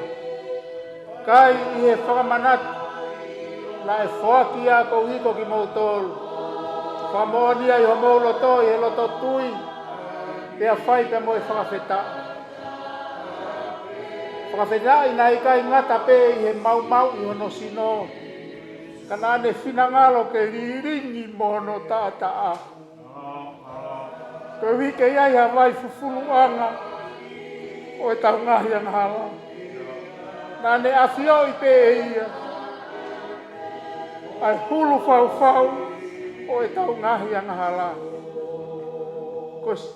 Kai ʻi he fakamanatu naʻe foaki ia koeʻuhi ko kimoutolu. Fakamoʻoni ia ʻi homou loto ʻi he loto tui, pea fai pea mo e fakafetaʻi. Fakafetaʻi naʻe ʻikai ngata pē ʻi he maumauʻi hono sino, ka naʻa ne finangalo ke lilingi mo hono taʻataʻa, koeʻuhi ke ʻi ai ha vai fufuluʻanga ʻo ʻetau ngaahi angahala. Naʻa ne ʻafioʻi pē ʻe ia ʻa e hulu faufau ʻo ʻetau ngaahi angahala. Ko s-,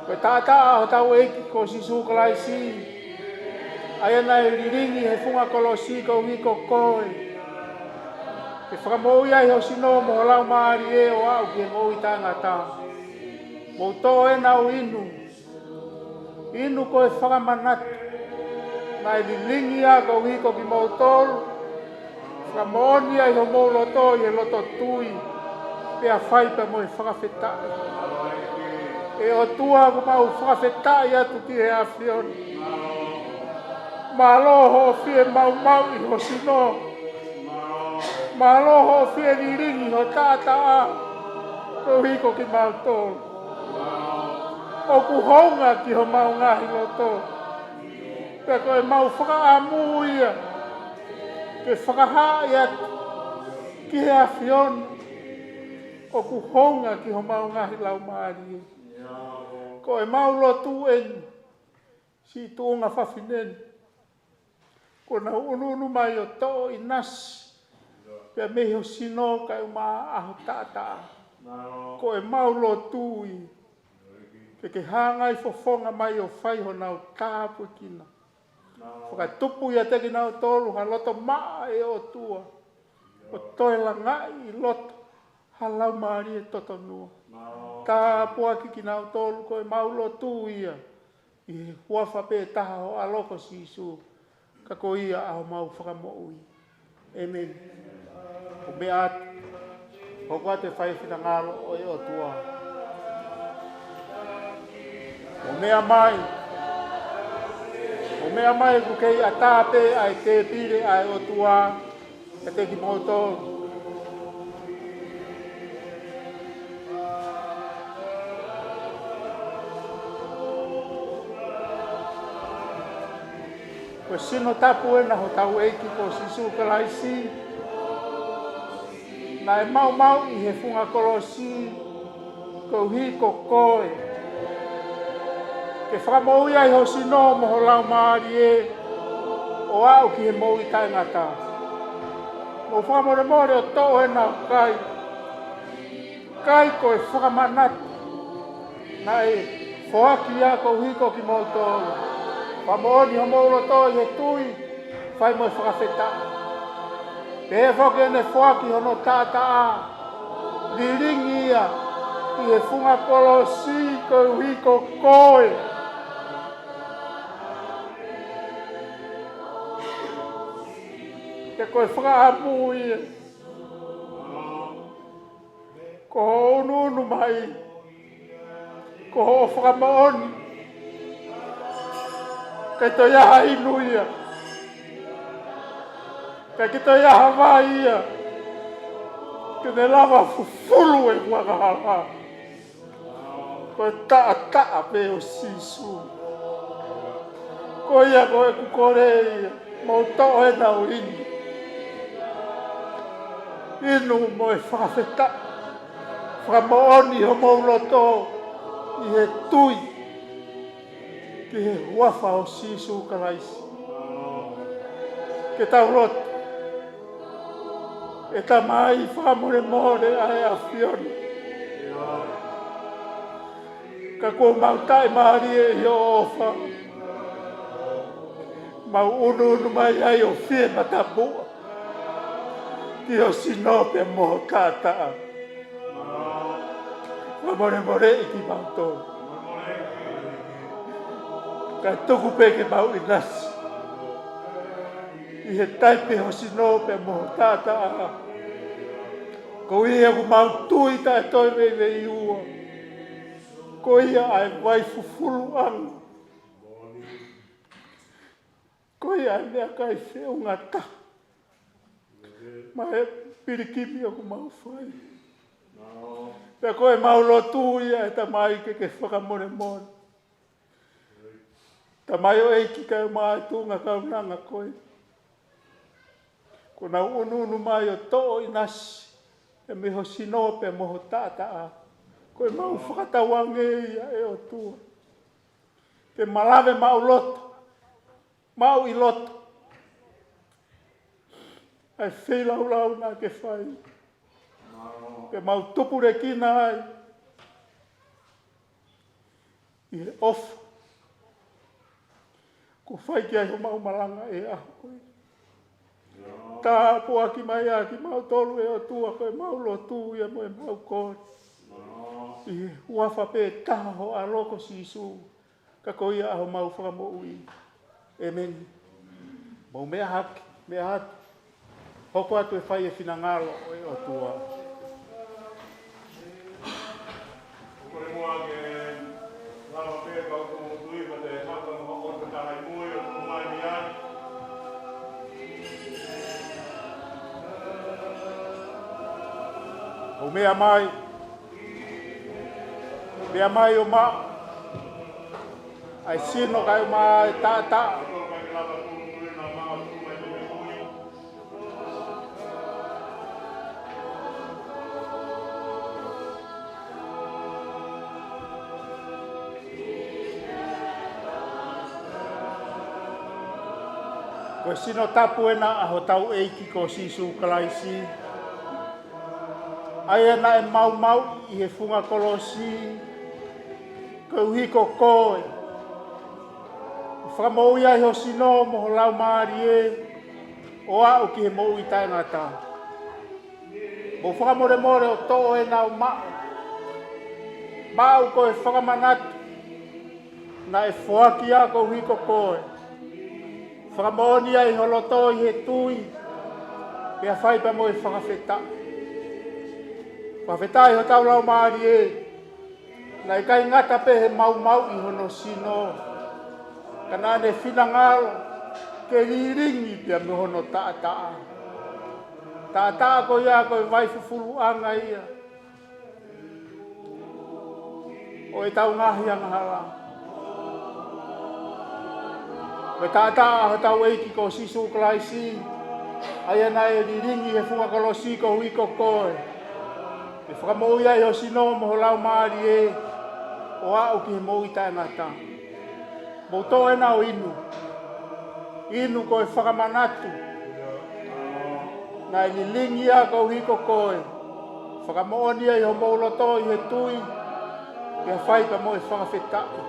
ko e taʻataʻa ʻo hotau ʻEiki ko Sīsū Kalaisi, ʻa ia naʻe lilingi he funga kolosi koeʻuhi ko koe, ke fakamoʻui ai ho sino mo ho laumālie ʻo aʻu ki he moʻui taʻengata. Mou toʻo ʻena ʻo inu. Inu ko e fakamanatu naʻe lilingi ia koeʻuhi ko kimoutolu. Fakamoʻoni ia ʻi homou loto ʻi he loto tui, pea fai pea mo e fakafetaʻi. ʻE ʻOtua, ʻoku mau fakafetaʻi atu ki he ʻAfiona. Mālō hoʻo fie maumauʻi ho sino. Mālō hoʻo fie lilingi ho taʻataʻa koeʻuhi ko kimautolu. ʻOku hounga ki homau ngaahi loto. Pea ko ʻemau fakaʻamu ia ke fakahaaʻi atu ki he ʻAfiona ʻoku hounga ki homau ngaahi laumālie. Ko ʻemau lotu eni siʻi tuʻunga fafine ni, kuo nau ʻunuʻunu mai ʻo toʻo ʻinasi pea mei ho sino kae ʻumaʻā ho taʻataʻa. Ko ʻemau lotu ia ke ke hāngai fofonga mai ʻo fai honau tāpuekina. Fakatupu ʻiate kinautolu ha loto maʻa, ʻe ʻOtua, ʻo toe langaʻi ʻi loto ha laumālie totonua. Tāpuakiʻi kinautolu, ko ʻemau lotu ia ʻi he huafa pē taha ho ʻAlo ko Sīsū, ka ko ia ʻa homau Fakamoʻui. ʻĒmeni. ʻOku meʻa atu, hoko atu e fai e finangalo ʻo e ʻOtua. ʻOku meʻa mai, ʻoku meʻa mai, ʻoku kei ʻatā pē ʻa e tēpile ʻa e ʻOtua kiate kimoutolu. Ko e sino tapu ena hotau ʻEiki ko Sīsū Kalaisi, naʻe maumauʻi he funga kolosi koeʻuhi ko koe, ke fakamoʻui ai ho sino mo ho laumālie ʻo aʻu ki he moʻui taʻengata. Mou fakamolemole ʻo toʻo ena ʻo kai. Kai ko e fakamanatu naʻe foaki ia koeʻuhi ko kimoutolu. Fakamoʻoni homou loto ʻi he tui, fai mo e fakafetaʻi. Pehē foki ʻene foaki hono taʻataʻa, lilingi ia ʻi he funga kolosi koeʻuhi ko koe, he ko e fakaʻamu ia ko hoʻo ʻunuʻunu mai, ko hoʻo fakamoʻoni, ʻikai toe ʻi ai ha inu ia, ʻikai ke toe ʻi ai ha vai ia ke ne lava fufulu e angahala. Ko e taʻataʻa pē ʻo Sīsū. Ko ia ko ʻeku kole ia, mou toʻo ena ʻo inu. Inu mo e fakafetaʻi, fakamoʻoni homou loto ʻi he tui ki he huafa ʻo Sīsū Kalaisi. Ke tau lotu. ʻE Tamai, fakamolemole ʻa e ʻAfiona, ka kuo mau taʻimālie ʻi hoʻo ʻofa. Mau ʻunuʻunu mai ai ʻo fie matamuʻa ki ho sino pea mo ho taʻataʻa. Fakamolemoleʻi kimautolu, kae tuku pē ke mau ʻinasi ʻi he taipe ho sino pea mo ho taʻataʻa. Ko ia ʻoku mau tui taʻe toe veiveiua, ko ia ʻa e vai fufuluʻanga, ko ia ʻa e meʻakai feʻunga taha maʻa e pilikimi ʻoku mau fai. Pea ko ʻemau lotu ia, ʻe Tamai, ke ke fakamolemole, Tamai ʻo ʻEiki, kae ʻumaʻā e tuʻunga kaunanga ko ē kuo nau ʻunuʻunu mai ʻo toʻo ʻinasi mei ho sino pea mo ho taʻataʻa. Ko ʻemau fakatauange ia, ʻe ʻOtua, ke malave maʻuloto, maʻu ʻi loto ʻa e feilaulau naʻa ke fai, ke mau tupulekina ai ʻi he ʻofa kuo fai ki ai homau malanga ʻi he ʻaho ko eni. Tāpuaki mai ʻa kimautolu, ʻe ʻOtua, ko ʻemau lotu ia mo ʻemau kole ʻi he huafa pē taha ho ʻAlo ko Sīsū, ka ko ia ʻa homau Fakamoʻui. ʻĒmeni. Mou meʻa hake, meʻa atu. Hoko atu e fai e finangalo ʻo e ʻOtua. ʻO meʻa mai, meʻa mai ʻo maʻu ʻa e sino kae ʻumaʻā e taʻataʻa. Ko e sino tapu ena ʻa hotau ʻEiki ko Sīsū Kalaisi, ʻa ia naʻe maumauʻi ʻi he funga kolosi koeʻuhi ko koe. Fakamoʻui ai ho sino mo ho laumālie ʻo aʻu ki he moʻui taʻengata. Mou fakamolemole ʻo toʻo ena ʻo maʻu. Maʻu ko e fakamanatu naʻe foaki ia koeʻuhi ko koe. Fakamoʻoni ai ho loto ʻi he tui, pea fai pea mo e fakafetaʻi. Fakafetaʻi hotau laumālie, naʻe ʻikai ngata pē he maumauʻi hono sino, ka naʻa ne finangalo ke lilingi pea mo hono taʻataʻa. Taʻataʻa ko ia ko e vai fufuluʻanga ia ʻo ʻetau ngaahi angahala. Ko e taʻataʻa ʻa hotau ʻEiki ko Sīsū Kalaisi, ʻa ia naʻe lilingi he funga kolosi koeʻuhi ko koe. Ke fakamoʻui ai ho sino mo ho laumālie ʻo aʻu ki he moʻui taʻengata. Mou toʻo ena ʻo inu. Inu ko e fakamanatu naʻe lilingi ia koeʻuhi ko koe. Fakamoʻoni ai homou loto ʻi he tui, pea fai pea mo e fakafetaʻi.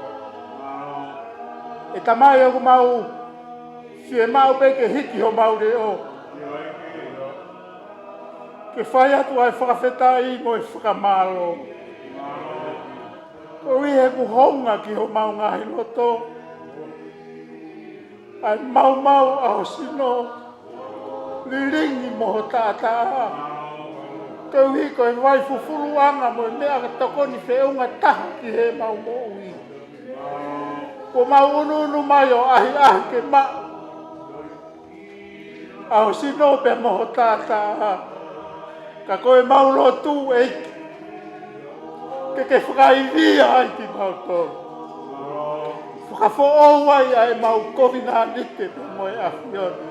ʻE Tamai, ʻoku mau fiemaʻu pē ke hiki homau leʻo ke fai atu ʻa e fakafetaʻi mo e fakamālō. Koeʻuhi he ʻoku hounga ki homau ngaahi loto ʻa e maumau ʻa ho sino, lilingi mo ho taʻataʻa, koeʻuhi ko e vai fufuluʻanga mo e meʻa ka tokoni feʻunga taha ki heʻemau moʻui. Kuo mau ʻunuʻunu mai ʻo ʻahiʻahi ke maʻu ʻa ho sino pea mo ho taʻataʻa. Ka ko ʻemau lotu, ʻEiki, ke ke fakaivia ai kimautolu. Fakafoʻou ai ʻa ʻemau kovinānite pea mo e ʻAfiona.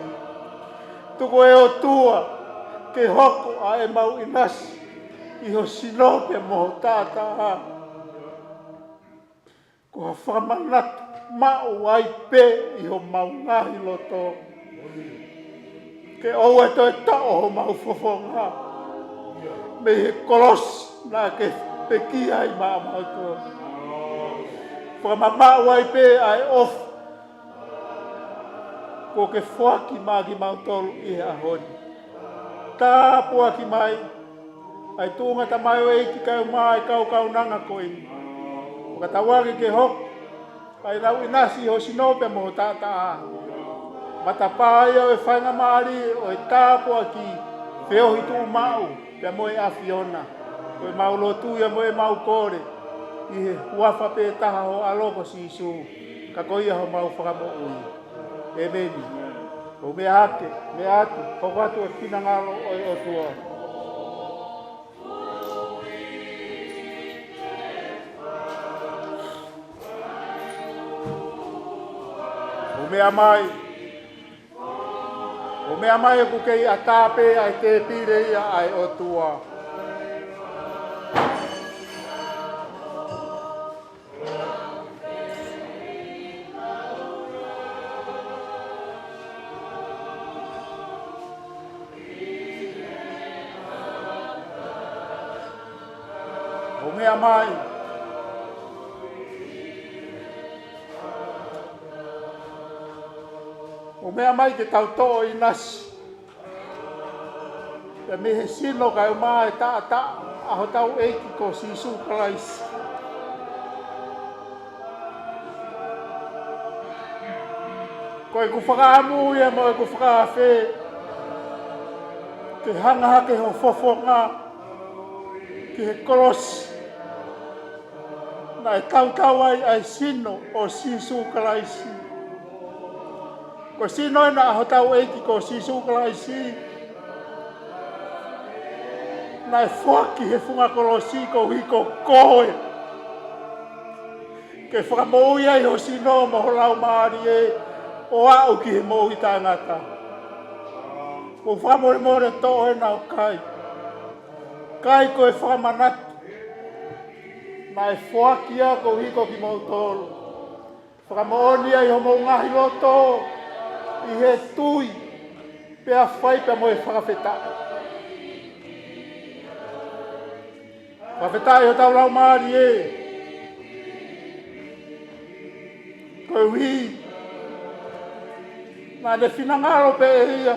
Tuku, ʻe ʻOtua, ke hoko ʻa ʻemau ʻinasi ʻi ho sino pea mo ho taʻataʻa ko ha fakamanatu maʻu ai pē ʻi homau ngaahi loto, ke ʻoua toe toʻo homau fofonga mei he kolosi naʻa ke pekia ai maʻamautolu. Fakamamaʻu ai pē ʻa e ʻofa kuo ke foaki maʻa kimautolu ʻi he ʻaho ni. Tāpuaki mai ʻa e tuʻunga tamaioʻeiki kae ʻumaʻā e kau kaunanga ko eni. Fakatauange ke hoko ʻa ʻenau ʻinasi ʻi ho sino pea mo ho taʻataʻa matapā ia ʻo e faingamālie ʻo e tāpuaki feohi tuʻumaʻu pea mo e ʻAfiona. Ko ʻemau lotu ia mo ʻemau kole ʻi he huafa pē taha ho ʻAlo ko Sīsū, ka ko ia homau Fakamoʻui. ʻĒmeni. Mou meʻa hake, meʻa atu, hoko atu e finangalo ʻo e ʻOtua. Mou meʻa mai. Mou meʻa mai, ʻoku kei ʻatā pē ʻa e tēpile ia ʻa e ʻOtua. Mou meʻa mai. Mou meʻa mai ke tau toʻo ʻinasi pea mei he sino kae ʻumaʻā e taʻataʻa ʻa hotau ʻEiki ko Sīsū Kalaisi. Ko ʻeku fakaʻamu ia mo ʻeku fakaafe ke hanga hake ho fofonga ki he kolosi naʻe tautau ai ʻa e sino ʻo Sīsū Kalaisi. Ko e sino ena ʻa hotau ʻEiki ko Sīsū Kalaisi naʻe foaki he funga kolosi koeʻuhi ko koe, ke fakamoʻui ai ho sino mo ho laumālie ʻo aʻu ki he moʻui taʻengata. Mou fakamolemole, toʻo ena ʻo kai. Kai ko e fakamanatu naʻe foaki ia koeʻuhi ko kimoutolu. Fakamoʻoni ai homou ngaahi loto ʻi he tui, pea fai pea mo e fakafetaʻi. Fakafetaʻi hotau laumālie, koeʻuhi naʻa ne finangalo pē ʻe ia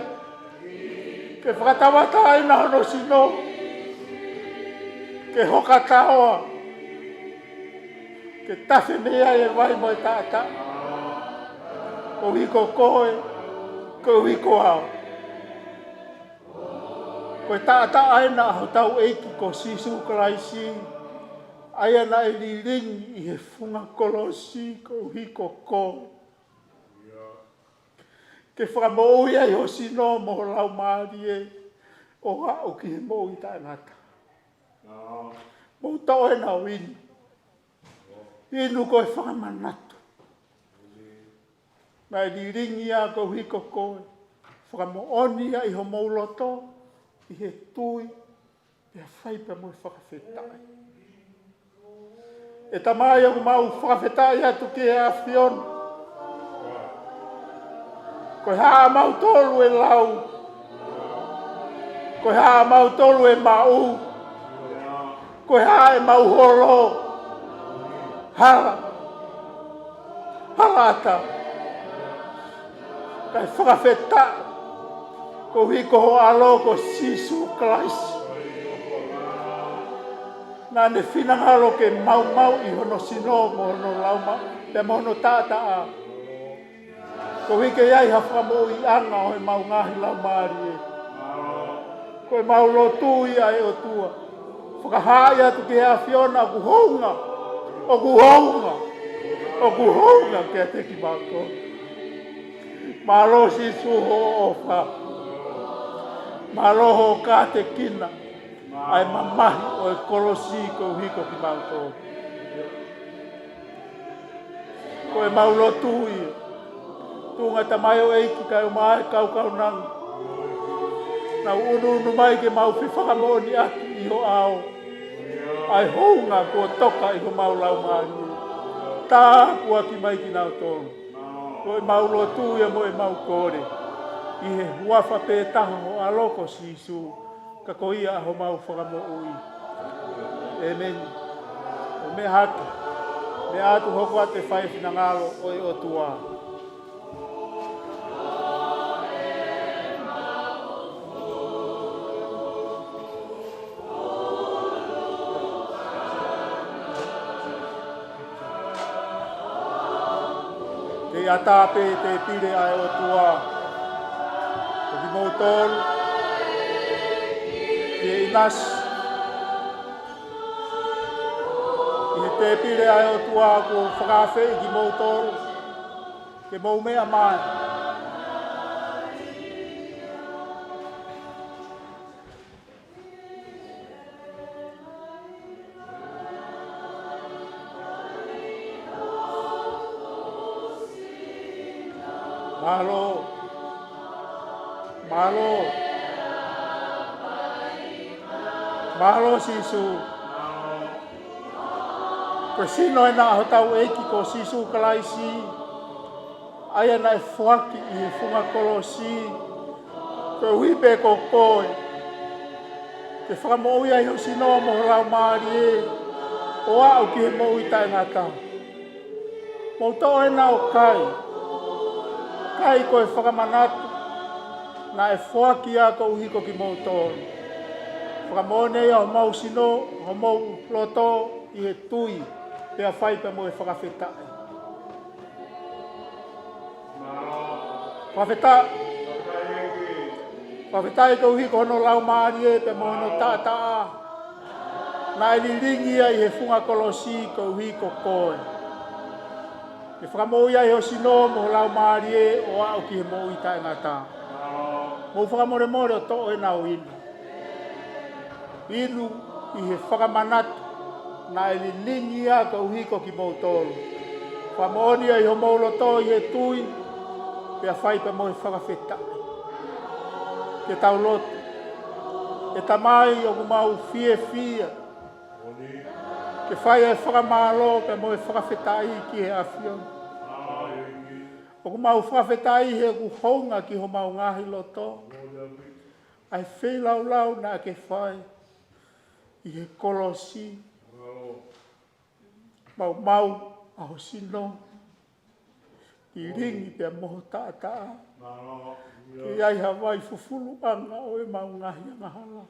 ke fakatauʻatāina hono sino, ke hoka taoa, ke tafe mei ai e vai mo e taʻataʻa. Koeʻuhi ko koe, koeʻuhi ko au. Ko e taʻataʻa ena ʻa hotau ʻEiki ko Sīsū Kalaisi, ʻa ia naʻe lilingi ʻi he funga kolosi koeʻuhi ko koe, ke fakamoʻui ai ho sino mo ho laumālie ʻo aʻu ki he moʻui taʻengata. Mou toʻo ena ʻo inu. Inu ko e fakamanatu. Naʻe lilingi ia koeʻuhi ko koe. Fakamoʻoni ia ʻi homou loto, ʻi he tui, pea fai pea mo e fakafetaʻi. ʻE Tamai, ʻoku mau fakafetaʻi atu ki he ʻAfiona. Ko e hā ʻamautolu ʻe lau? Ko e hā ʻamautolu ʻe maʻu? Ko e hā ʻemau holo? Hala. Hala ʻatā. Kae fakafetaʻi koeʻuhi ko ho ʻAlo ko Sīsū Kalaisi. Naʻa ne finangalo ke maumauʻi hono sino mo hono laumālie, pea mo hono taʻataʻa. Koeʻuhi ke ʻi ai ha fakamoʻuiʻanga ʻo ʻemau ngaahi laumālie. Ko ʻemau lotu ia ʻe ʻOtua. Fakahaaʻi atu ki he ʻAfiona ʻoku hounga, ʻoku hounga, ʻoku hounga kiate kimautolu. Mālō Sīsū hoʻo ʻofa. Mālō hoʻo kātekina ʻa e mamahi ʻo e kolosi koeʻuhi ko kimautolu. Ko ʻemau lotu ia. Tuʻunga Tamai ʻo ʻEiki, kae ʻumaʻā e kau kaunanga. Nau ʻunuʻunu mai ke mau fefakamoʻoni atu ʻi ho ʻao ʻa e hounga kuo toka ʻi homau laumālie. Tāpuaki mai kinautolu. Ko ʻemau lotu ia mo ʻemau kole ʻi he huafa pē taha ho ʻAlo ko Sīsū, ka ko ia ʻa homau Fakamoʻui. ʻĒmeni. ʻO meʻa hake, meʻa atu, hoko atu e fai e finangalo ʻo e ʻOtua. Kei ʻatā pē e tēpile ʻa e ʻOtua. Ko kimoutolu, ke ʻinasi ʻi he tēpile ʻa e ʻOtua kuo fakaafeʻi kimoutolu ke mou meʻa mai. Mālō. Mālō. Mālō Sīsū. Ko e sino ena ʻa hotau ʻEiki ko Sīsū Kalaisi, ʻa ia naʻe foaki ʻi he funga kolosi koeʻuhi pē ko koe, ke fakamoʻui ai ho sino mo ho laumālie ʻo aʻu ki he moʻui taʻengata. Mou toʻo ena ʻo kai. Kai ko e fakamanatu naʻe foaki ia koeʻuhi ko kimoutolu. Fakamoʻoni ia homou sino, homou loto ʻi he tui, pea fai pea mo e fakafetaʻi. Fakafetaʻi. Fakafetaʻi koeʻuhi ko hono laumālie pea mo hono taʻataʻa naʻe lilingi ia ʻi he funga kolosi koeʻuhi ko koe, ke fakamoʻui ai ho sino mo ho laumālie ʻo aʻu ki he moʻui taʻengata. Mou fakamolemole ʻo toʻo ena ʻo inu. Inu ʻi he fakamanatu naʻe lilingi ia koeʻuhi ko kimoutolu. Fakamoʻoni ia ʻi homou loto ʻi he tui, pea fai pea mo e fakafetaʻi. Ke tau lotu. ʻE Tamai, ʻoku mau fiefia ke fai e fakamālō pea mo e fakafetaʻi ki he ʻAfiona. ʻOku mau fakafetaʻi he ʻoku hounga ki homau ngaahi loto ʻa e feilaulau naʻa ke fai ʻi he kolosi. Maumau ʻa ho sino, lilingi pea mo ho taʻataʻa. Ke ʻi ai ha vai fufuluʻanga ʻo ʻemau ngaahi angahala.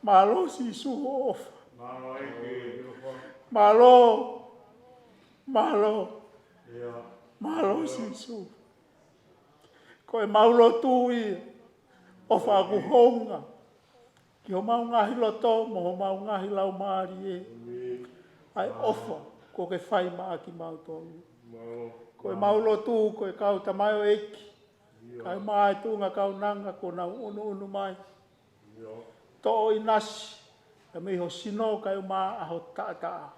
Mālō Sīsū hoʻo ʻofa. Mālō, mālō, mālō Sīsū. Ko ʻemau lotu ia, ʻofa ʻoku hounga ki homau ngaahi loto mo homau ngaahi laumālie ʻa e ʻofa kuo ke fai maʻa kimautolu. Ko ʻemau lotu ko e kau tamaioʻeiki, kae ʻumaʻā e tuʻunga kaunanga kuo nau ʻunuʻunu mai, toʻo ʻinasi ia mei ho sino kae ʻumaʻā ho taʻataʻa.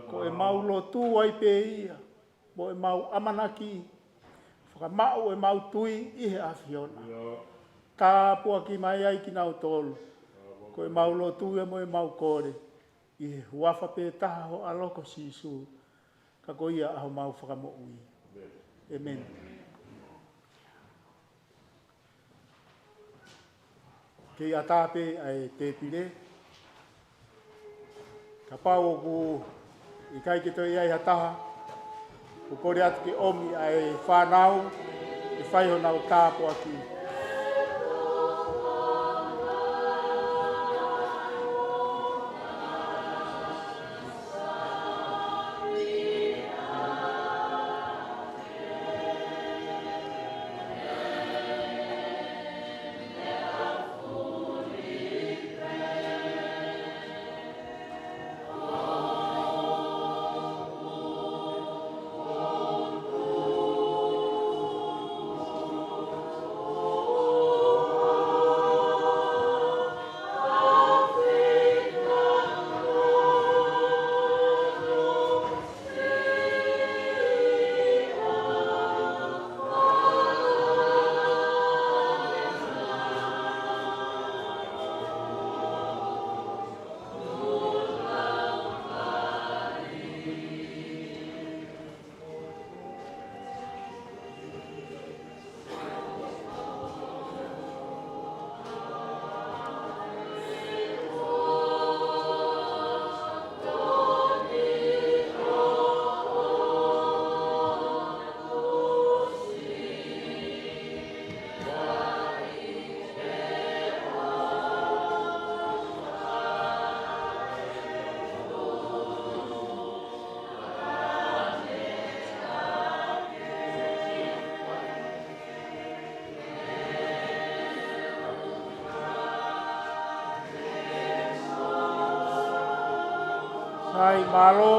Ko ʻemau lotu ai pē ia mo ʻemau ʻamanaki, fakamaʻu ʻemau tui ʻi he ʻAfiona. Tāpuaki mai ai kinautolu. Ko ʻemau lotu ia mo ʻemau kole ʻi he huafa pē taha ho ʻAlo ko Sīsū, ka ko ia ʻa homau Fakamoʻui. ʻĒmeni. Kei ʻatā pē ʻa e tēpile. Kapau ʻoku ʻikai ke toe ʻi ai ha taha, ʻoku kole atu ke ʻomi ʻa e fānau ke fai honau tāpuaki. Sai, mālō,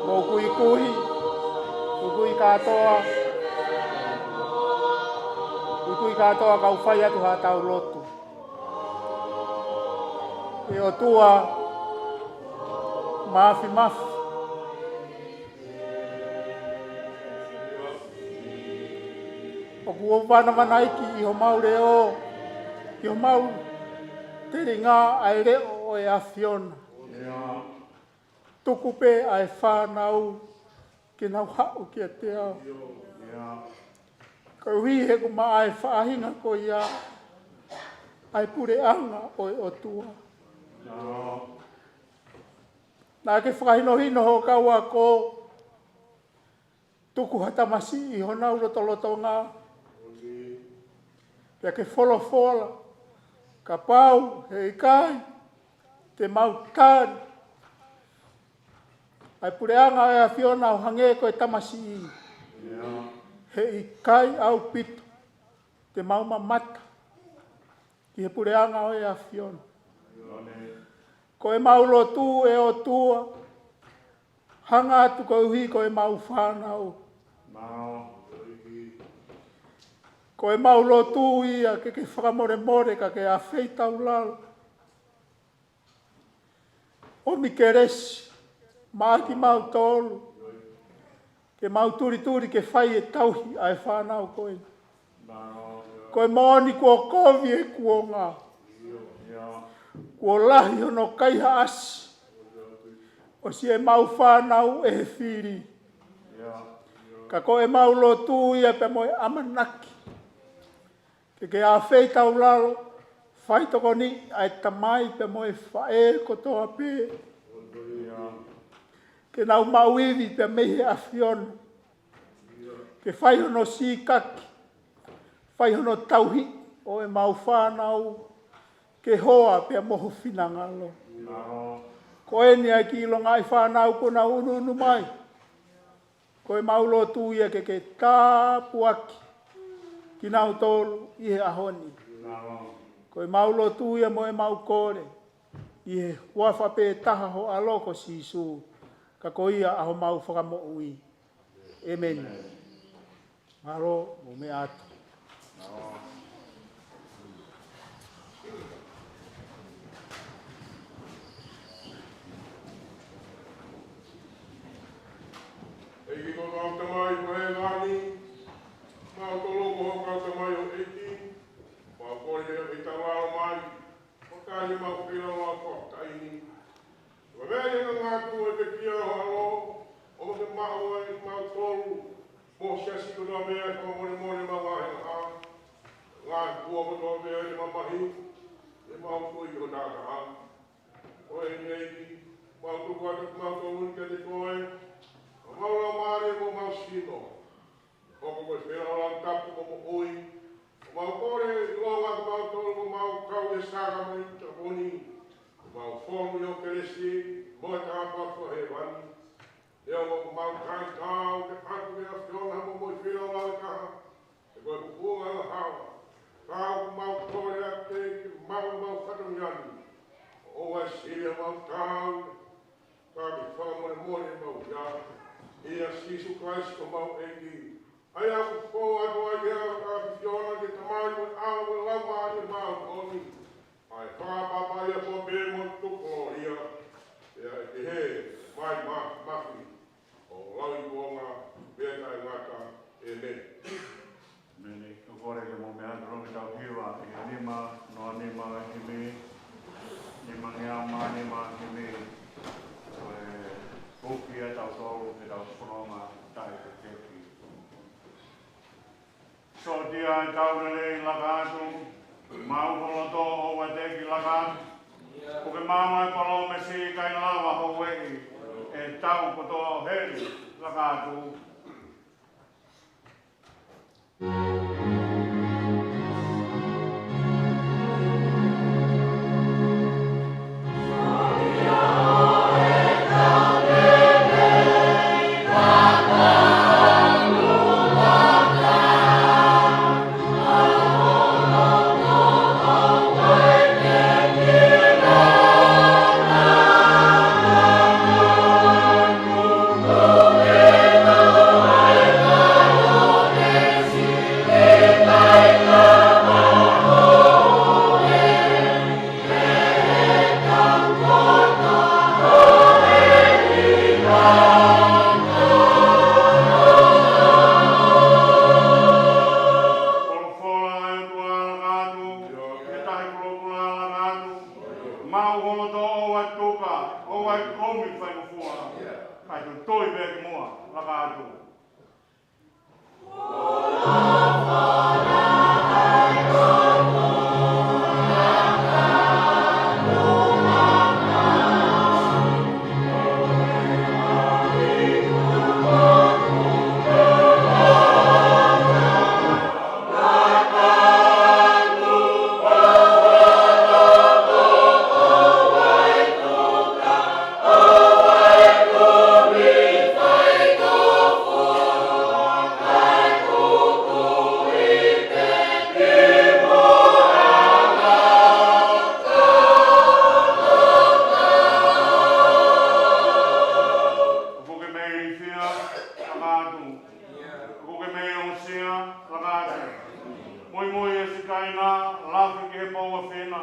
mo kuikui, kuikui kātoa, kuikui kātoa kau fai atu haʻatau lotu. ʻE ʻOtua Mafimafi, ʻoku ou vanavanaiki ʻi homau leʻo, ʻi homau telinga ʻa e leʻo ʻo e ʻAfiona. Tuku pē ʻa e fānau ke nau haʻu kiate au. Koeʻuhi he ʻoku maʻa e faʻahinga ko ia ʻa e puleʻanga ʻo e ʻOtua. Naʻa ke fakahinohino ho kau ako, tuku ha tamasiʻi ʻi honau lotolotonga, pea ke folofola, kapau he ʻikai te mau tali ʻa e puleʻanga ʻo e ʻAfiona ʻo hangē ko e tamasiʻi, he ʻikai ʻaupito te mau mamata ki he puleʻanga ʻo e ʻAfiona. Ko ʻemau lotu, ʻe ʻOtua, hanga atu koeʻuhi ko ʻemau fānau. Ko ʻemau lotu ia ke ke fakamolemole ka ke afeitaulalo, ʻomi kelesi maʻa kimautolu, ke mau tulituli ke fai e tauhi ʻa e fānau ko eni. Ko e moʻoni kuo kovi e kuonga, kuo lahi hono kaihaʻasi ʻo siʻemau fānau ʻe he fili. Ka ko ʻemau lotu ia pea mo e ʻamanaki ke ke ʻafeitaulalo, faitokoniʻi ʻa e tamai pea mo e faʻē kotoa pē, ke nau maʻu ivi pea mei he ʻAfiona, ke fai hono sīkaki, fai hono tauhi ʻo ʻemau fānau ke hoa pea mo ho finangalo. Ko eni ʻa e kiʻi longaʻi fānau kuo nau ʻunuʻunu mai, ko ʻemau lotu ia ke ke tāpuaki kinautolu ʻi he ʻaho ni. Ko ʻemau lotu ia mo ʻemau kole ʻi he huafa pē taha ho ʻAlo ko Sīsū, ka ko ia ʻa homau Fakamoʻui. ʻĒmeni. Mālō, mou meʻa atu. ʻEiki ko homau Tamai ʻoku ʻi he langi, mau toloko ho kau tamai ʻo ʻEiki, mau kole ke ke taulalo mai, ʻo ka ʻi heʻemau fila lau fakataimi ni. Ko e meʻa ia ʻoku ngāue ʻa e pekia ʻo ho ʻAlo, ʻo ke maʻu ai kimautolu, mo siasi kotoa pē ʻa e fakamolemole ʻemau ngaahi ʻaho, ngaahi kuonga kotoa pē ʻa e mamahi, ʻemau tui ki ho taʻataʻa. Ko eni ʻEiki, mau tuku atu kimautolu kiate koe, ʻa ʻemau laumālie mo ʻemau sino. Hoko ko e feilaulau tapu mo moʻui. Mau kole ʻilonga kimautolu ʻoku mau kau ʻi he sākalamēniti tapu ni. Mau fonu ʻi ho kelesi mo e tāpuaki fakahēvani. ʻIo, ʻoku mau talitali ke ʻatu ki he ʻAfiona mo e feilaulau ʻe taha, he ko e kupuʻi ʻa e hala. Ka ʻoku mau kole atu ke mau mau fatongia ni, ʻo ʻoua ʻe sili ʻemau tau, ka ke fakamolemole ʻemau hia, ʻia Sīsū Kalaisi ko homau ʻEiki. ʻA ia ʻoku fou atu ai ʻa e ʻAfiona, ko e Tamai, ko e ʻAlo, ko e Laumālie Māʻoniʻoni, ʻa e fakaʻapaʻapa ia kotoa pē mo e tukulōlia, ʻi he ʻaho ni pea mo e māfimafi ʻo lauikuonga pea taʻengata. ʻĒmeni. ʻĒmeni. ʻOku ou kole ke mou meʻa atu, ke tau hiva ʻi he nima noa nima himi, nima ngeau mā nima himi, ko e puki ʻa tautolu ke tau fononga taʻeteʻeki. Sōtia ʻetau lelei laka atu, maʻu ho loto ʻoua ʻe teʻeki laka atu. Ko ke maʻu ʻa e palōmesi ʻikai lava hoʻo ueʻi, ʻe tau kotoa ʻo heli laka atu. Folofola ʻa e ʻOtua laka atu, ʻi he tahi kulokula laka atu, maʻu ho loto ʻoua ʻe tuka, ʻoua ʻe kumi faingofua, kae tuitui pē ki muʻa laka atu. ʻOku ke mei fia, laka atu. ʻOku ke mei ongosia, laka atu. Muimui ʻa Sikaina, lafi ki he pou ʻa Fina.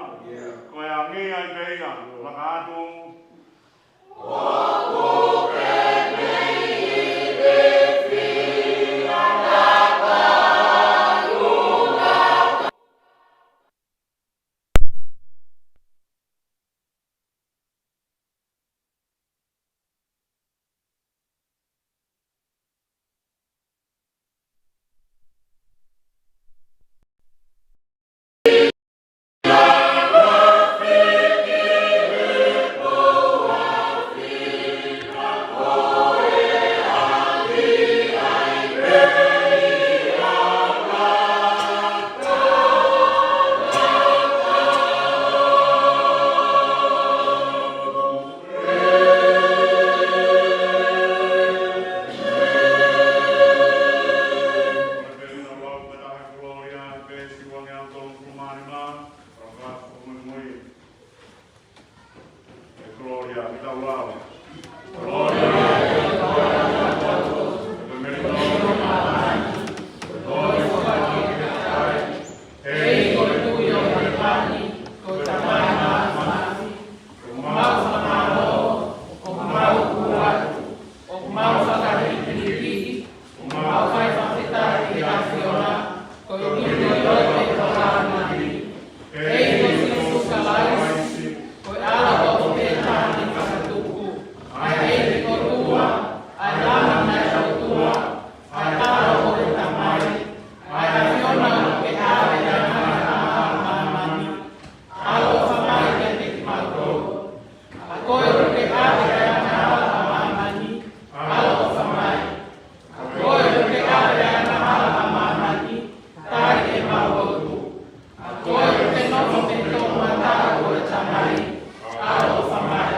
Ko e angi ai pē ia, laka atu. Ia, kita uau. Ko e ʻEiki ko Sīsū Kalaisi, ko e ʻAlo ʻo e Tangata Fakatupu, ʻa e ʻEiki ʻOtua, ʻa e Laumālie ʻo e ʻOtua, ʻa e ʻAlo ʻo e Tamai, ʻa e ʻAfiona ʻoku ʻikai ke ʻave ʻa e angahala ʻa māmani, ʻaloʻofa mai kiate kimautolu. ʻA koe ʻoku ʻikai ke ʻave ʻa e angahala ʻa māmani, ʻaloʻofa mai. ʻA koe ʻoku ʻikai ke ʻave ʻa e angahala ʻa māmani, tali ʻemau lotu. ʻA koe ʻoku ke nofo ʻi he toʻomataʻu ʻo e Tamai, ʻaloʻofa mai.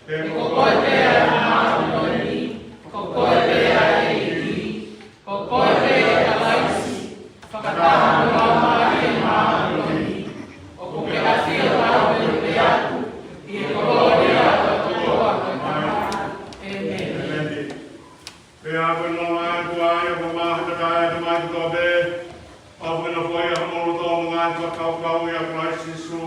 He ko koe pē ʻa e māʻoniʻoni, ko koe pē ʻa e ʻEiki, ko koe pē ʻa Kalaisi, fakataha mo e Laumālie Māʻoniʻoni, ʻoku ke ʻafio ʻo taʻengata atu, ʻi he kolōlia ʻo e ʻOtua ko e Tamai. ʻĒmeni. Pea ko e ʻOtua ia, ko e mahaki taʻengata ʻa e Tamai kotoa pē, ʻoku ke nofoʻia homou loto mo e ngaahi fakakaukau ʻia Kalaisi Sīsū.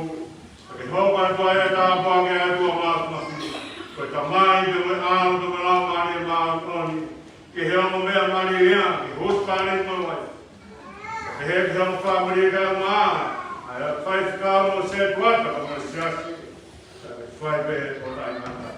Pea ke hoko atu ai ʻa e tāpuaki ʻa e ʻOtua Māfimafi, ko e Tamai, pea mo e ʻAlo, pea mo e Laumālie Māʻoniʻoni, ke hoko mai ʻa e mālie ia, ke hū pale mo ai. Pea ke hoko mai ʻa e fāmili ʻa e ʻOtua, ʻa e faifekau mo e setuata, pea mo e siasi. Fai pē ʻo taʻengata.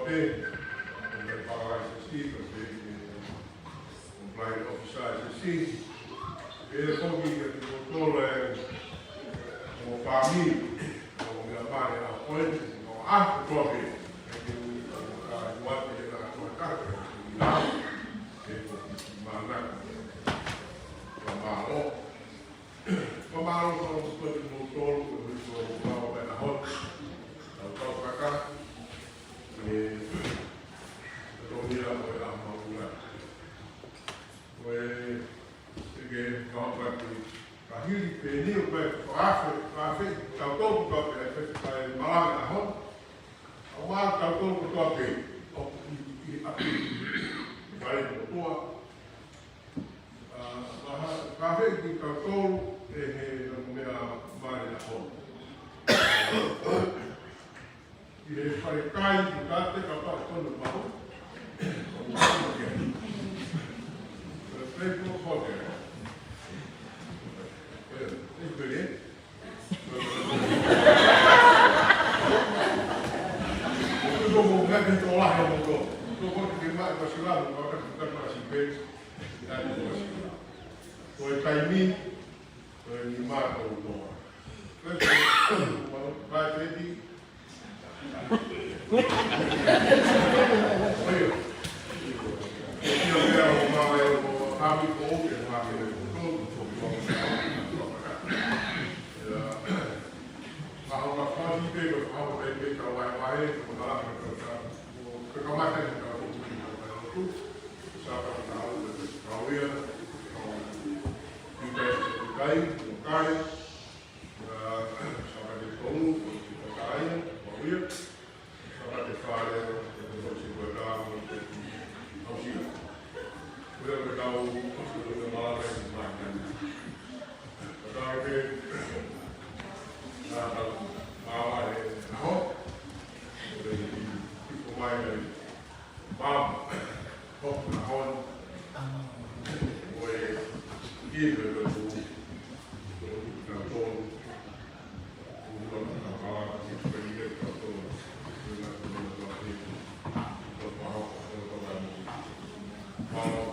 Pea, pea pau ai se si, pea pehē ki he compliance officer se si. Pea foki kiate kimoutolu mo e fāmili, ʻo e meʻa mare ʻa e ʻaho ni, ʻo aʻu kotoa pē. Ke u ka uate e la koe ka ke u la, ke u mana. Ka mālō. Ka mālō, ka mālō kiate kimoutolu, ko e hiko mau meʻa hot. Tau tau kaka. E, tau ia ko e ʻaho mau la. Ko e, e ke kau pati, ka hili pē ni ʻo pē, ka afe, ka afe, tau tau, ka afe, ka e malanga hon. ʻO mā tau tau kotoa pē, ʻo i, i, a, i, i, fale kotoa. A, maha, ka afe ki tau tau, e he, no meʻa, mare na hon. I he fale kai, ki tate ka pa kono mau. Ko mo kama ke. Ko e fai ko ko ke. E, e pere. Ko mo ke ke to la he mo to. Ko ko ke ma ko sila mo ka ka ka si pe. Ia ko sila. Ko e taimi, ko e ni ma ko to. Ko e, ko e, ko e, Sāpate tolu, ko e Tokāteʻa, ko ia. Sāpate fā, ko e Tokāteʻa, ko e Tokāteʻa. Ko ia ko e tau, ko e tau malanga i Mākani. Ko e tau ke, nā tau, māua e naho. Ko e tau, ko mai ai. Pam, hop na hon. Ue, ime betu, na ton, na pala, si peli betu, na ton, na ton, na ton, na pala, na pala, pala, pala,